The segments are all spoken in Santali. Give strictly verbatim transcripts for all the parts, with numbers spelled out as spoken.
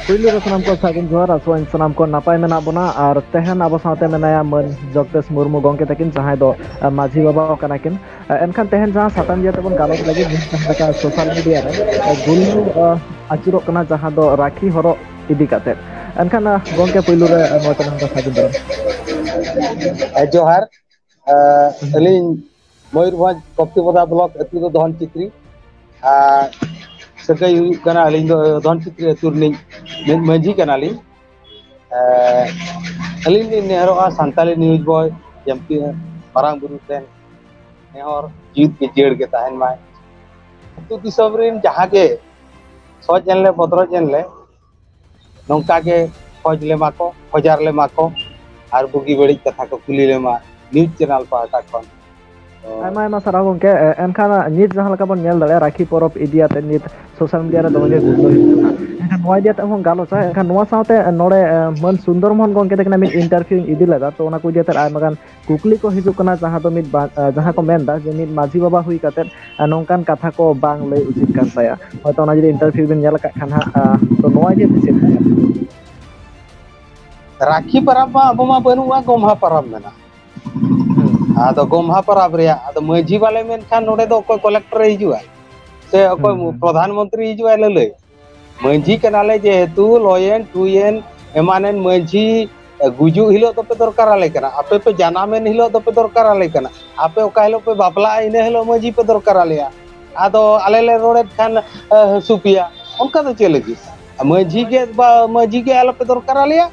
ᱯᱩᱭᱞᱩ ᱨᱮ ᱥᱟᱱᱟᱢ ᱠᱚ ᱥᱟᱹᱜᱩᱱ ᱡᱚᱦᱟᱨ, ᱟᱥᱚᱜ ᱟᱹᱧ ᱥᱟᱱᱟᱢ ᱠᱚ ᱱᱟᱯᱟᱭ ᱢᱮᱱᱟᱜ ᱵᱚᱱᱟ᱾ ᱟᱨ ᱛᱮᱦᱮᱧ ᱟᱵᱚ ᱥᱟᱶᱛᱮ ᱢᱮᱱᱟᱭᱟ ᱢᱟᱹᱱ ᱡᱚᱜᱽᱫᱮᱥ ᱢᱩᱨᱢᱩ ᱜᱚᱢᱠᱮ ᱛᱟᱹᱠᱤᱱ, ᱡᱟᱦᱟᱸᱭ ᱫᱚ ᱟᱸ, ᱢᱟᱹᱡᱷᱤ ᱵᱟᱵᱟ ᱠᱟᱱᱟ ᱠᱤᱱ᱾ ᱟᱸ, ᱮᱱᱠᱷᱟᱱ ᱛᱮᱦᱮᱧ ᱡᱟᱦᱟᱸ ᱥᱟᱛᱟᱢ ᱤᱫᱤ ᱠᱟᱛᱮ ᱵᱚᱱ ᱜᱟᱞᱚᱪ ᱞᱟᱹᱜᱤᱫ, ᱡᱟᱦᱟᱸ ᱞᱮᱠᱟ ᱥᱳᱥᱟᱞ ᱢᱤᱰᱤᱭᱟ ᱨᱮ ᱟᱸ, ᱜᱩᱞᱢᱩ ᱟᱸ, ᱟᱹᱪᱩᱨᱚᱜ ᱠᱟᱱᱟ, ᱡᱟᱦᱟᱸ ᱫᱚ ᱨᱟᱠᱷᱤ ᱦᱚᱨᱚᱜ ᱤᱫᱤ ᱠᱟᱛᱮ᱾ ᱮᱱᱠᱷᱟᱱ ᱟᱸ, ᱜᱚᱢᱠᱮ, ᱯᱩᱭᱞᱩ ᱨᱮ ᱟᱸ, ᱱᱚᱣᱟ ᱪᱮᱱᱮᱞ ᱫᱚ ᱥᱟᱹᱜᱩᱱ ᱫᱟᱨᱟᱢ᱾ ᱦᱮᱸ, ᱡᱚᱦᱟᱨ᱾ ᱟᱸ, ᱟᱹᱞᱤᱧ ᱢᱚᱭᱩᱨᱵᱷᱚᱸᱡᱽ ᱠᱚᱯᱛᱤᱯᱚᱫᱟ ᱵᱞᱚᱠ ᱟᱹᱛᱩ ᱫᱚ ᱫᱷᱚᱱ ᱪᱤᱛᱨᱤ᱾ ᱟᱨ ᱥᱟᱹᱜᱟᱹᱭ ᱦᱩᱭᱩᱜ ᱠᱟᱱᱟ, ᱟᱹᱞᱤᱧ ᱫᱚ ᱫᱷᱚᱱ ᱪᱤᱛᱨᱤ ᱟᱹᱛᱩ ᱨᱤᱱᱤᱡ ᱢᱤᱫ ᱢᱟᱹᱡᱷᱤ ᱠᱟᱱᱟᱞᱤᱧ᱾ ᱮᱸ, ᱟᱹᱞᱤᱧ ᱞᱤᱧ ᱱᱮᱦᱚᱨᱚᱜᱼᱟ ᱥᱟᱱᱛᱟᱞᱤ ᱱᱤᱭᱩᱡᱽ ᱵᱚᱭ ᱡᱮᱢᱛᱤ ᱢᱟᱨᱟᱝ ᱵᱩᱨᱩ ᱴᱷᱮᱱ ᱱᱮᱦᱚᱨ ᱡᱤᱣᱤᱫ ᱜᱮ ᱡᱤᱭᱟᱹᱲ ᱜᱮ ᱛᱟᱦᱮᱱ ᱢᱟᱭ᱾ ᱟᱹᱛᱩ ᱫᱤᱥᱚᱢ ᱨᱤᱱ ᱡᱟᱦᱟᱸ ᱜᱮ ᱥᱚᱪ ᱮᱱ ᱞᱮ ᱵᱚᱫᱨᱚᱡ ᱮᱱ ᱞᱮ, ᱱᱚᱝᱠᱟ ᱜᱮ ᱠᱷᱚᱡᱽ ᱞᱮ ᱢᱟ ᱠᱚ, ᱠᱷᱚᱡᱟᱨ ᱞᱮ ᱢᱟ ᱠᱚ, ᱟᱨ ᱵᱩᱜᱤ ᱵᱟᱹᱲᱤᱡ ᱠᱟᱛᱷᱟ ᱠᱚ ᱠᱩᱞᱤ ᱞᱮ ᱢᱟ ᱱᱤᱭᱩᱡᱽ ᱪᱮᱱᱮᱞ ᱯᱟᱦᱴᱟ ᱠᱷᱚᱱ᱾ ᱛᱚ, ᱟᱭᱢᱟ ᱟᱭᱢᱟ ᱥᱟᱨᱦᱟᱣ ᱜᱚᱢᱠᱮ᱾ ᱮ-, ᱮᱱᱠᱷᱟᱱ ᱱᱤᱛ ᱡᱟᱦᱟᱸ ᱞᱮᱠᱟ ᱵᱚᱱ ᱧᱮᱞ ᱫᱟᱲᱮᱭᱟᱜᱼᱟ, ᱨᱟᱠᱷᱤ ᱯᱚᱨᱚᱵᱽ ᱤᱫᱤ ᱟᱛᱮ ᱱᱤᱛ ᱥᱳᱥᱟᱞ ᱢᱤᱰᱤᱭᱟ ᱨᱮ ᱫᱚᱢᱮ ᱜᱮ ᱜᱩᱨᱞᱟᱹ ᱦᱩᱭᱩᱜ ᱠᱟᱱᱟ᱾ ᱮᱱᱠᱷᱟᱱ ᱱᱚᱣᱟ ᱤᱫᱤ ᱟᱛᱮ ᱦᱚᱸ ᱜᱟᱞᱚᱪᱟ᱾ ᱮᱱᱠᱷᱟᱱ ᱱᱚᱣᱟ ᱥᱟᱶᱛᱮ ᱱᱚᱰᱮ, ᱮ, ᱢᱟᱹᱱ ᱥᱩᱱᱫᱚᱨ ᱢᱳᱦᱚᱱ ᱜᱚᱢᱠᱮ ᱛᱟᱹᱠᱤᱱᱟᱜ ᱢᱤᱫ ᱤᱱᱴᱟᱨᱵᱷᱤᱭᱩᱧ ᱤᱫᱤ ᱞᱮᱫᱟ, ᱛᱚ ᱚᱱᱟ ᱠᱚ ᱤᱫᱤ ᱟᱛᱮ ᱟᱭᱢᱟ ᱜᱟᱱ ᱠᱩᱠᱞᱤ ᱠᱚ ᱦᱤᱡᱩᱜ ᱠᱟᱱᱟ, ᱡᱟᱦᱟᱸ ᱫᱚ ᱢᱤᱫ ᱵᱟ-, ᱮ, ᱡᱟᱦᱟᱸ ᱠᱚ ᱢᱮᱱᱫᱟ ᱡᱮ ᱢᱤᱫ ᱢᱟᱹᱡᱷᱤ ᱵᱟᱵᱟ ᱦᱩᱭ ᱠᱟᱛᱮ, ᱮ, ᱱᱚᱝᱠᱟᱱ ᱠᱟᱛᱷᱟ ᱠᱚ ᱵᱟᱝ ᱞᱟᱹᱭ ᱩᱪᱤᱛ ᱠᱟᱱ ᱛᱟᱭᱟ᱾ ᱦᱚᱭᱛᱚ ᱚᱱᱟ ᱡᱩᱫᱤ ᱤᱱᱴᱟᱨᱵᱷᱤᱭᱩ ᱵᱤᱱ ᱧᱮᱞ ᱟᱠᱟᱫ ᱠᱷᱟᱱ ᱦᱟᱸᱜ, ᱮ, ᱛᱚ ᱱᱚᱣᱟ ᱤᱫᱤ ᱟᱛᱮ ᱪᱮᱫ ᱵᱤᱱ ᱢᱮᱱᱟ? ᱨᱟᱠᱷᱤ ᱯᱟᱨᱟᱵᱽ ᱢᱟ ᱟᱵᱚ ᱢᱟ ᱵᱟᱹᱱᱩᱜᱼᱟ, ᱜᱚᱢᱦᱟ ᱯᱟᱨᱟᱵᱽ ᱢᱮᱱᱟᱜᱼᱟ᱾ ᱟᱫᱚ ᱜᱚᱢᱦᱟ ᱯᱟᱨᱟᱵᱽ ᱨᱮᱭᱟᱜ ᱟᱫᱚ ᱢᱟᱹᱡᱷᱤ ᱵᱟᱞᱮ ᱢᱮᱱᱠᱷᱟᱱ ᱱᱚᱰᱮ ᱫᱚ ᱚᱠᱚᱭ ᱠᱚᱞᱮᱠᱴᱚᱨᱮ ᱦᱤᱡᱩᱜᱼᱟ ᱥᱮ ᱚᱠᱚᱭ ᱦᱩᱸ, ᱦᱩᱸ᱾ ᱯᱨᱚᱫᱷᱟᱱ ᱢᱚᱱᱛᱨᱤ ᱦᱤᱡᱩᱜᱼᱟᱭ ᱞᱟᱹᱞᱟᱹᱭ? ᱢᱟᱹᱡᱷᱤ ᱠᱟᱱᱟᱞᱮ, ᱡᱮᱦᱮᱛᱩ ᱞᱚᱭᱮᱱ ᱴᱩᱭᱮᱱ ᱮᱢᱟᱱᱮᱱ ᱢᱟᱹᱡᱷᱤ ᱜᱩᱡᱩᱜ ᱦᱤᱞᱳᱜ ᱫᱚᱯᱮ ᱫᱚᱨᱠᱟᱨ ᱟᱞᱮ ᱠᱟᱱᱟ, ᱟᱯᱮ ᱯᱮ ᱡᱟᱱᱟᱢᱮᱱ ᱦᱤᱞᱳᱜ ᱫᱚᱯᱮ ᱫᱚᱨᱠᱟᱨ ᱟᱞᱮ ᱠᱟᱱᱟ, ᱟᱯᱮ ᱚᱠᱟ ᱦᱤᱞᱳᱜ ᱯᱮ ᱵᱟᱯᱞᱟᱜᱼᱟ ᱤᱱᱟᱹ ᱦᱤᱞᱳᱜ ᱢᱟᱹᱡᱷᱤ ᱯᱮ ᱫᱚᱨᱠᱟᱨ ᱟᱞᱮᱭᱟ᱾ ᱟᱫᱚ ᱟᱞᱮ ᱞᱮ ᱨᱚᱲᱮᱫ ᱠᱷᱟᱱ ᱮ, ᱦᱟᱹᱥᱩ ᱯᱮᱭᱟ, ᱚᱱᱠᱟ ᱫᱚ ᱪᱮᱫ ᱞᱟᱹᱜᱤᱫ? ᱢᱟᱹᱡᱷᱤ ᱜᱮ ᱵᱟ ᱢᱟᱹᱡᱷᱤ ᱜᱮ ᱟᱞᱚᱯᱮ ᱫᱚᱨᱠᱟᱨ ᱟᱞᱮᱭᱟ,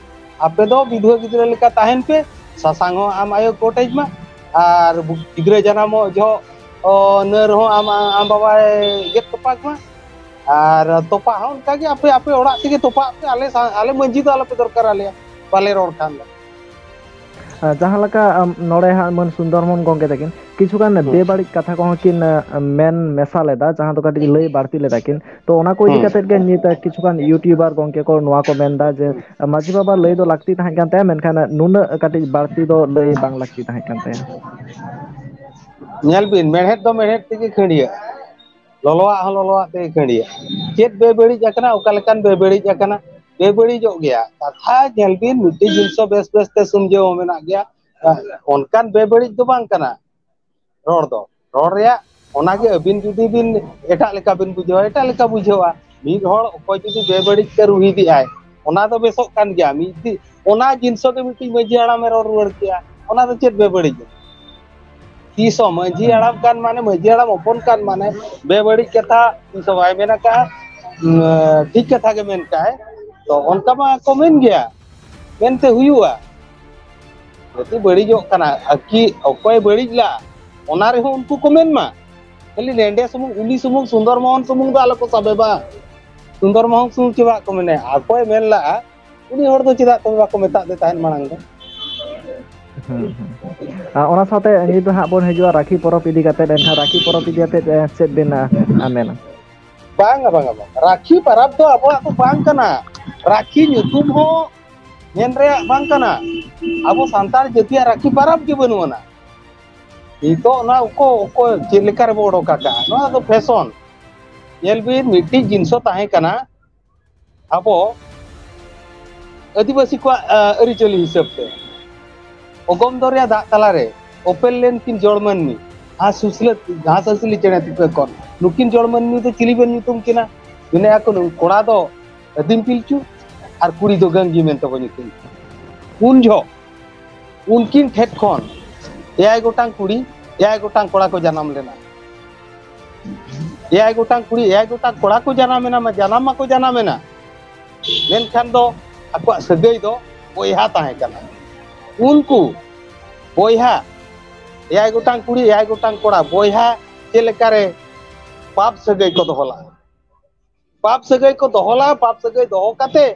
ᱟᱯᱮ ᱫᱚ ᱵᱤᱫᱷᱩᱣᱟᱹ ᱜᱤᱫᱽᱨᱟᱹ ᱞᱮᱠᱟ ᱛᱟᱦᱮᱱ ᱯᱮ, ᱥᱟᱥᱟᱝ ᱦᱚᱸ ᱟᱢ ᱟᱭᱳ ᱠᱚᱴᱮᱡ ᱢᱟ, ᱟᱨ ᱵᱩ-, ᱜᱤᱫᱽᱨᱟᱹ ᱡᱟᱱᱟᱢᱚᱜ ᱡᱚᱦᱚᱜ ᱚ, ᱱᱟᱹᱨ ᱦᱚᱸ ᱟᱢ, ᱟᱢ ᱵᱟᱵᱟᱭ ᱜᱮᱫ ᱛᱚᱯᱟᱜ ᱢᱟ, ᱟᱨ ᱛᱚᱯᱟᱜ ᱦᱚᱸ ᱚᱱᱠᱟᱜᱮ ᱟᱯᱮ ᱟᱯᱮ ᱚᱲᱟᱜ ᱛᱮᱜᱮ ᱛᱚᱯᱟᱜ ᱯᱮ, ᱟᱞᱮ ᱥᱟ-, ᱟᱞᱮ ᱢᱟᱹᱡᱷᱤ ᱫᱚ ᱟᱞᱚᱯᱮ ᱫᱚᱨᱠᱟᱨ ᱟᱞᱮᱭᱟ, ᱵᱟᱞᱮ ᱨᱚᱲ ᱠᱷᱟᱱ ᱫᱚ᱾ ᱟᱨ ᱡᱟᱦᱟᱸ ᱞᱮᱠᱟ, ᱟᱢ, ᱱᱚᱰᱮ ᱦᱟᱸᱜ ᱢᱟᱹᱱ ᱥᱩᱱᱫᱚᱨ ᱢᱳᱦᱚᱱ ᱜᱚᱢᱠᱮ ᱛᱟᱹᱠᱤᱱ ᱠᱤᱪᱷᱩ ᱜᱟᱱ ᱦᱩᱸ᱾ ᱵᱮᱵᱟᱹᱲᱤᱡ ᱠᱟᱛᱷᱟ ᱠᱚᱦᱚᱸ ᱠᱤᱱ, ᱟᱸ, ᱢᱮᱱ ᱢᱮᱥᱟ ᱞᱮᱫᱟ, ᱡᱟᱦᱟᱸ ᱫᱚ ᱠᱟᱹᱴᱤᱡ ᱞᱟᱹᱭ ᱵᱟᱹᱲᱛᱤ ᱞᱮᱫᱟ ᱠᱤᱱ᱾ ᱛᱚ ᱚᱱᱟ ᱠᱚ ᱤᱫᱤ ᱦᱩᱸ᱾ ᱠᱟᱛᱮ ᱜᱮ ᱱᱤᱛ ᱠᱤᱪᱷᱩ ᱜᱟᱱ ᱤᱭᱩᱴᱤᱭᱩᱵᱟᱨ ᱜᱚᱢᱠᱮ ᱠᱚ ᱱᱚᱣᱟ ᱠᱚ ᱢᱮᱱᱫᱟ ᱡᱮ, ᱦᱩᱸ᱾ ᱢᱟᱹᱡᱷᱤ ᱵᱟᱵᱟ ᱞᱟᱹᱭ ᱫᱚ ᱞᱟᱹᱠᱛᱤ ᱛᱟᱦᱮᱸ ᱠᱟᱱ ᱛᱟᱭᱟ, ᱢᱮᱱᱠᱷᱟᱱ ᱱᱩᱱᱟᱹᱜ ᱠᱟᱹᱴᱤᱡ ᱵᱟᱹᱲᱛᱤ ᱫᱚ ᱞᱟᱹᱭ ᱵᱟᱝ ᱞᱟᱹᱠᱛᱤ ᱛᱟᱦᱮᱸ ᱠᱟᱱ ᱛᱟᱭᱟ᱾ ᱧᱮᱞ ᱵᱤᱱ, ᱢᱮᱲᱦᱮᱫ ᱫᱚ ᱢᱮᱲᱦᱮᱫ ᱛᱮᱜᱮ ᱠᱷᱟᱹᱲᱭᱟᱹᱜᱼᱟ, ᱞᱚᱞᱚᱣᱟᱜ ᱦᱚᱸ ᱞᱚᱞᱚᱣᱟᱜ ᱛᱮᱜᱮ ᱠᱷᱟᱹᱲᱭᱟᱹᱜᱼᱟ᱾ ᱪᱮᱫ ᱵᱮᱵᱟᱹᱲᱤᱡ ᱟᱠᱟᱱᱟ, ᱚᱠᱟ ᱞᱮᱠᱟᱱ ᱵᱮᱵᱟᱹᱲᱤᱡ ᱟᱠᱟᱱᱟ, ᱵᱮᱵᱟᱹᱲᱤᱡᱚᱜ ᱜᱮᱭᱟ᱾ ᱠᱟᱛᱷᱟ ᱧᱮᱞ ᱵᱤᱱ, ᱢᱤᱫᱴᱤᱡ ᱡᱤᱱᱤᱥ ᱦᱚᱸ ᱵᱮᱥ ᱵᱮᱥ ᱛᱮ ᱥᱩᱢᱡᱷᱟᱹᱣ ᱦᱚᱸ ᱢᱮᱱᱟᱜ ᱜᱮᱭᱟ᱾ ᱚᱱᱠᱟᱱ ᱵᱮᱵᱟᱹᱲᱤᱡ ᱫᱚ ᱵᱟᱝ ᱠᱟᱱᱟ ᱨᱚᱲ ᱫᱚ᱾ ᱨᱚᱲ ᱨᱮᱭᱟᱜ ᱚᱱᱟᱜᱮ, ᱟᱹᱵᱤᱱ ᱡᱩᱫᱤ ᱵᱤᱱ ᱮᱴᱟᱜ ᱞᱮᱠᱟ ᱵᱤᱱ ᱵᱩᱡᱷᱟᱹᱣᱟ, ᱮᱴᱟᱜ ᱞᱮᱠᱟ ᱵᱩᱡᱷᱟᱹᱣᱟ᱾ ᱢᱤᱫ ᱦᱚᱲ ᱚᱠᱚᱭ ᱡᱩᱫᱤ ᱵᱮᱵᱟᱹᱲᱤᱡ ᱛᱮ ᱨᱩᱦᱤᱫ ᱮᱫᱟᱭ, ᱚᱱᱟ ᱫᱚ ᱵᱮᱥᱚᱜ ᱠᱟᱱ ᱜᱮᱭᱟ᱾ ᱢᱤᱫ ᱫᱤ-, ᱚᱱᱟ ᱡᱤᱱᱤᱥ ᱜᱮ ᱢᱤᱫᱴᱤᱡ ᱢᱟᱹᱡᱷᱤ ᱦᱟᱲᱟᱢᱮ ᱨᱚᱲ ᱨᱩᱣᱟᱹᱲ ᱠᱮᱭᱟ, ᱚᱱᱟ ᱫᱚ ᱪᱮᱫ ᱵᱮᱵᱟᱹᱲᱤᱡ? ᱛᱤᱥ ᱦᱚᱸ ᱢᱟᱹᱡᱷᱤ ᱦᱟᱲᱟᱢ ᱠᱟᱱ ᱢᱟᱱᱮ, ᱢᱟᱹᱡᱷᱤ ᱦᱟᱲᱟᱢ ᱦᱚᱯᱚᱱ ᱠᱟᱱ ᱢᱟᱱᱮ, ᱵᱮᱵᱟᱹᱲᱤᱡ ᱠᱟᱛᱷᱟ ᱛᱤᱥ ᱦᱚᱸ ᱵᱟᱭ ᱢᱮᱱ ᱟᱠᱟᱫᱼᱟ᱾ ᱩᱸ, ᱴᱷᱤᱠ ᱠᱟᱛᱷᱟ ᱜᱮ ᱢᱮᱱ ᱠᱟᱜᱼᱟᱭ᱾ ᱛᱚ ᱚᱱᱠᱟ ᱢᱟ ᱠᱚ ᱢᱮᱱ ᱜᱮᱭᱟ, ᱢᱮᱱᱛᱮ ᱦᱩᱭᱩᱜᱼᱟ᱾ ᱡᱩᱫᱤ ᱵᱟᱹᱲᱤᱡᱚᱜ ᱠᱟᱱᱟ, ᱟᱨᱠᱤ ᱚᱠᱚᱭ ᱵᱟᱹᱲᱤᱡ ᱞᱟ, ᱚᱱᱟ ᱨᱮᱦᱚᱸ ᱩᱱᱠᱩ ᱠᱚ ᱢᱮᱱ ᱢᱟ᱾ ᱠᱷᱟᱹᱞᱤ ᱱᱮᱰᱮ ᱥᱩᱢᱩᱝ, ᱩᱱᱤ ᱥᱩᱢᱩᱝ, ᱥᱩᱱᱫᱚᱨ ᱢᱳᱦᱚᱱ ᱥᱩᱢᱩᱝ ᱫᱚ ᱟᱞᱚ ᱠᱚ ᱥᱟᱵᱮ ᱢᱟ᱾ ᱥᱩᱱᱫᱚᱨ ᱢᱳᱦᱚᱱ ᱥᱩᱢᱩᱝ ᱪᱮᱫᱟᱜ ᱠᱚ ᱢᱮᱱᱟ? ᱚᱠᱚᱭ ᱢᱮᱱ ᱞᱟᱜᱼᱟ, ᱩᱱᱤ ᱦᱚᱲ ᱫᱚ ᱪᱮᱫᱟᱜ ᱛᱚᱵᱮ ᱵᱟᱠᱚ ᱢᱮᱛᱟᱜ ᱫᱮ ᱛᱟᱦᱮᱸᱫ ᱢᱟᱲᱟᱝ ᱫᱚ? ᱦᱩᱸ, ᱦᱩᱸ, ᱦᱩᱸ᱾ ᱟᱨ ᱚᱱᱟ ᱥᱟᱶᱛᱮ ᱱᱤᱛ ᱫᱚ ᱦᱟᱸᱜ ᱵᱚᱱ ᱦᱤᱡᱩᱜᱼᱟ ᱨᱟᱠᱷᱤ ᱯᱚᱨᱚᱵᱽ ᱤᱫᱤ ᱠᱟᱛᱮᱫ᱾ ᱮᱱᱠᱷᱟᱱ ᱨᱟᱠᱷᱤ ᱯᱚᱨᱚᱵᱽ ᱤᱫᱤ ᱠᱟᱛᱮᱫ, ᱮ, ᱪᱮᱫ ᱵᱤᱱ, ᱟ, ᱟ, ᱢᱮᱱᱟ? ᱵᱟᱝᱟ, ᱵᱟᱝᱟ, ᱵᱟᱝᱟ᱾ ᱨᱟᱠᱷᱤ ᱯᱟᱨᱟᱵᱽ ᱫᱚ ᱟᱵᱚᱣᱟᱜ ᱫᱚ ᱵᱟᱝ ᱠᱟᱱᱟ᱾ ᱨᱟᱠᱷᱤ ᱧᱩᱛᱩᱢ ᱦᱚᱸ ᱢᱮᱱ ᱨᱮᱭᱟᱜ ᱵᱟᱝ ᱠᱟᱱᱟ᱾ ᱟᱵᱚ ᱥᱟᱱᱛᱟᱲ ᱡᱟᱹᱛᱤᱭᱟᱜ ᱨᱟᱠᱷᱤ ᱯᱟᱨᱟᱵᱽ ᱜᱮ ᱵᱟᱹᱱᱩᱜ ᱟᱱᱟ᱾ ᱱᱤᱛᱚᱜ ᱚᱱᱟ ᱚᱠᱚ-, ᱚᱠᱚᱭ ᱪᱮᱫ ᱞᱮᱠᱟ ᱨᱮᱵᱚ ᱚᱰᱚᱠ ᱟᱠᱟᱜᱼᱟ, ᱱᱚᱣᱟ ᱫᱚ ᱯᱷᱮᱥᱚᱱ᱾ ᱧᱮᱞ ᱵᱤᱱ, ᱢᱤᱫᱴᱤᱡ ᱡᱤᱱᱤᱥ ᱛᱟᱦᱮᱸ ᱠᱟᱱᱟ, ᱟᱵᱚ ᱟᱹᱫᱤᱵᱟᱹᱥᱤ ᱠᱚᱣᱟᱜ, ᱟ, ᱟᱹᱨᱤᱪᱟᱹᱞᱤ ᱦᱤᱥᱟᱹᱵ ᱛᱮ ᱚᱜᱚᱢ ᱫᱚᱨᱭᱟ ᱫᱟᱜ ᱛᱟᱞᱟᱨᱮ ᱚᱯᱮᱞ ᱞᱮᱱᱠᱤᱱ ᱡᱚᱲ ᱢᱟᱹᱱᱢᱤ, ᱜᱷᱟᱥ ᱦᱟᱹᱥᱞᱤ, ᱜᱷᱟᱥ ᱦᱟᱹᱥᱞᱤ ᱪᱮᱬᱮ ᱛᱩᱠᱟᱹ ᱠᱷᱚᱱ᱾ ᱱᱩᱠᱤᱱ ᱡᱚᱲ ᱢᱟᱹᱱᱢᱤ ᱫᱚ ᱪᱤᱞᱤ ᱵᱮᱱ ᱧᱩᱛᱩᱢ ᱠᱤᱱᱟ? ᱢᱮᱱᱮᱫᱼᱟ ᱠᱚ, ᱱᱩ-, ᱠᱚᱲᱟ ᱫᱚ ᱟᱹᱫᱤᱢ ᱯᱤᱞᱪᱩ ᱟᱨ ᱠᱩᱲᱤ ᱫᱚ ᱜᱟᱝᱜᱤ ᱢᱮᱱᱛᱮ ᱵᱚ ᱧᱩᱛᱩᱢ ᱠᱤᱱᱟ᱾ ᱩᱱ ᱡᱚᱦᱚᱜ ᱩᱱᱠᱤᱱ ᱴᱷᱮᱱ ᱠᱷᱚᱱ ᱮᱭᱟᱭ ᱜᱚᱴᱟᱝ ᱠᱩᱲᱤ, ᱮᱭᱟᱭ ᱜᱚᱴᱟᱝ ᱠᱚᱲᱟ ᱠᱚ ᱡᱟᱱᱟᱢ ᱞᱮᱱᱟ᱾ ᱮᱭᱟᱭ ᱜᱚᱴᱟᱝ ᱠᱩᱲᱤ, ᱮᱭᱟᱭ ᱜᱚᱴᱟᱝ ᱠᱚᱲᱟ ᱠᱚ ᱡᱟᱱᱟᱢ ᱮᱱᱟ, ᱢᱟ ᱡᱟᱱᱟᱢ ᱢᱟᱠᱚ ᱡᱟᱱᱟᱢ ᱮᱱᱟ, ᱢᱮᱱᱠᱷᱟᱱ ᱫᱚ ᱟᱠᱚᱣᱟᱜ ᱥᱟᱹᱜᱟᱹᱭ ᱫᱚ ᱵᱚᱭᱦᱟ ᱛᱟᱦᱮᱸ ᱠᱟᱱᱟ᱾ ᱩᱱᱠᱩ ᱵᱚᱭᱦᱟ, ᱮᱭᱟᱭ ᱜᱚᱴᱟᱝ ᱠᱩᱲᱤ, ᱮᱭᱟᱭ ᱜᱚᱴᱟᱝ ᱠᱚᱲᱟ, ᱵᱚᱭᱦᱟ ᱪᱮᱫ ᱞᱮᱠᱟᱨᱮ ᱯᱟᱯ ᱥᱟᱹᱜᱟᱹᱭ ᱠᱚ ᱫᱚᱦᱚ ᱞᱟᱜᱼᱟ? ᱯᱟᱯ ᱥᱟᱹᱜᱟᱹᱭ ᱠᱚ ᱫᱚᱦᱚ ᱞᱟᱜᱼᱟ᱾ ᱯᱟᱯ ᱥᱟᱹᱜᱟᱹᱭ ᱫᱚᱦᱚ ᱠᱟᱛᱮ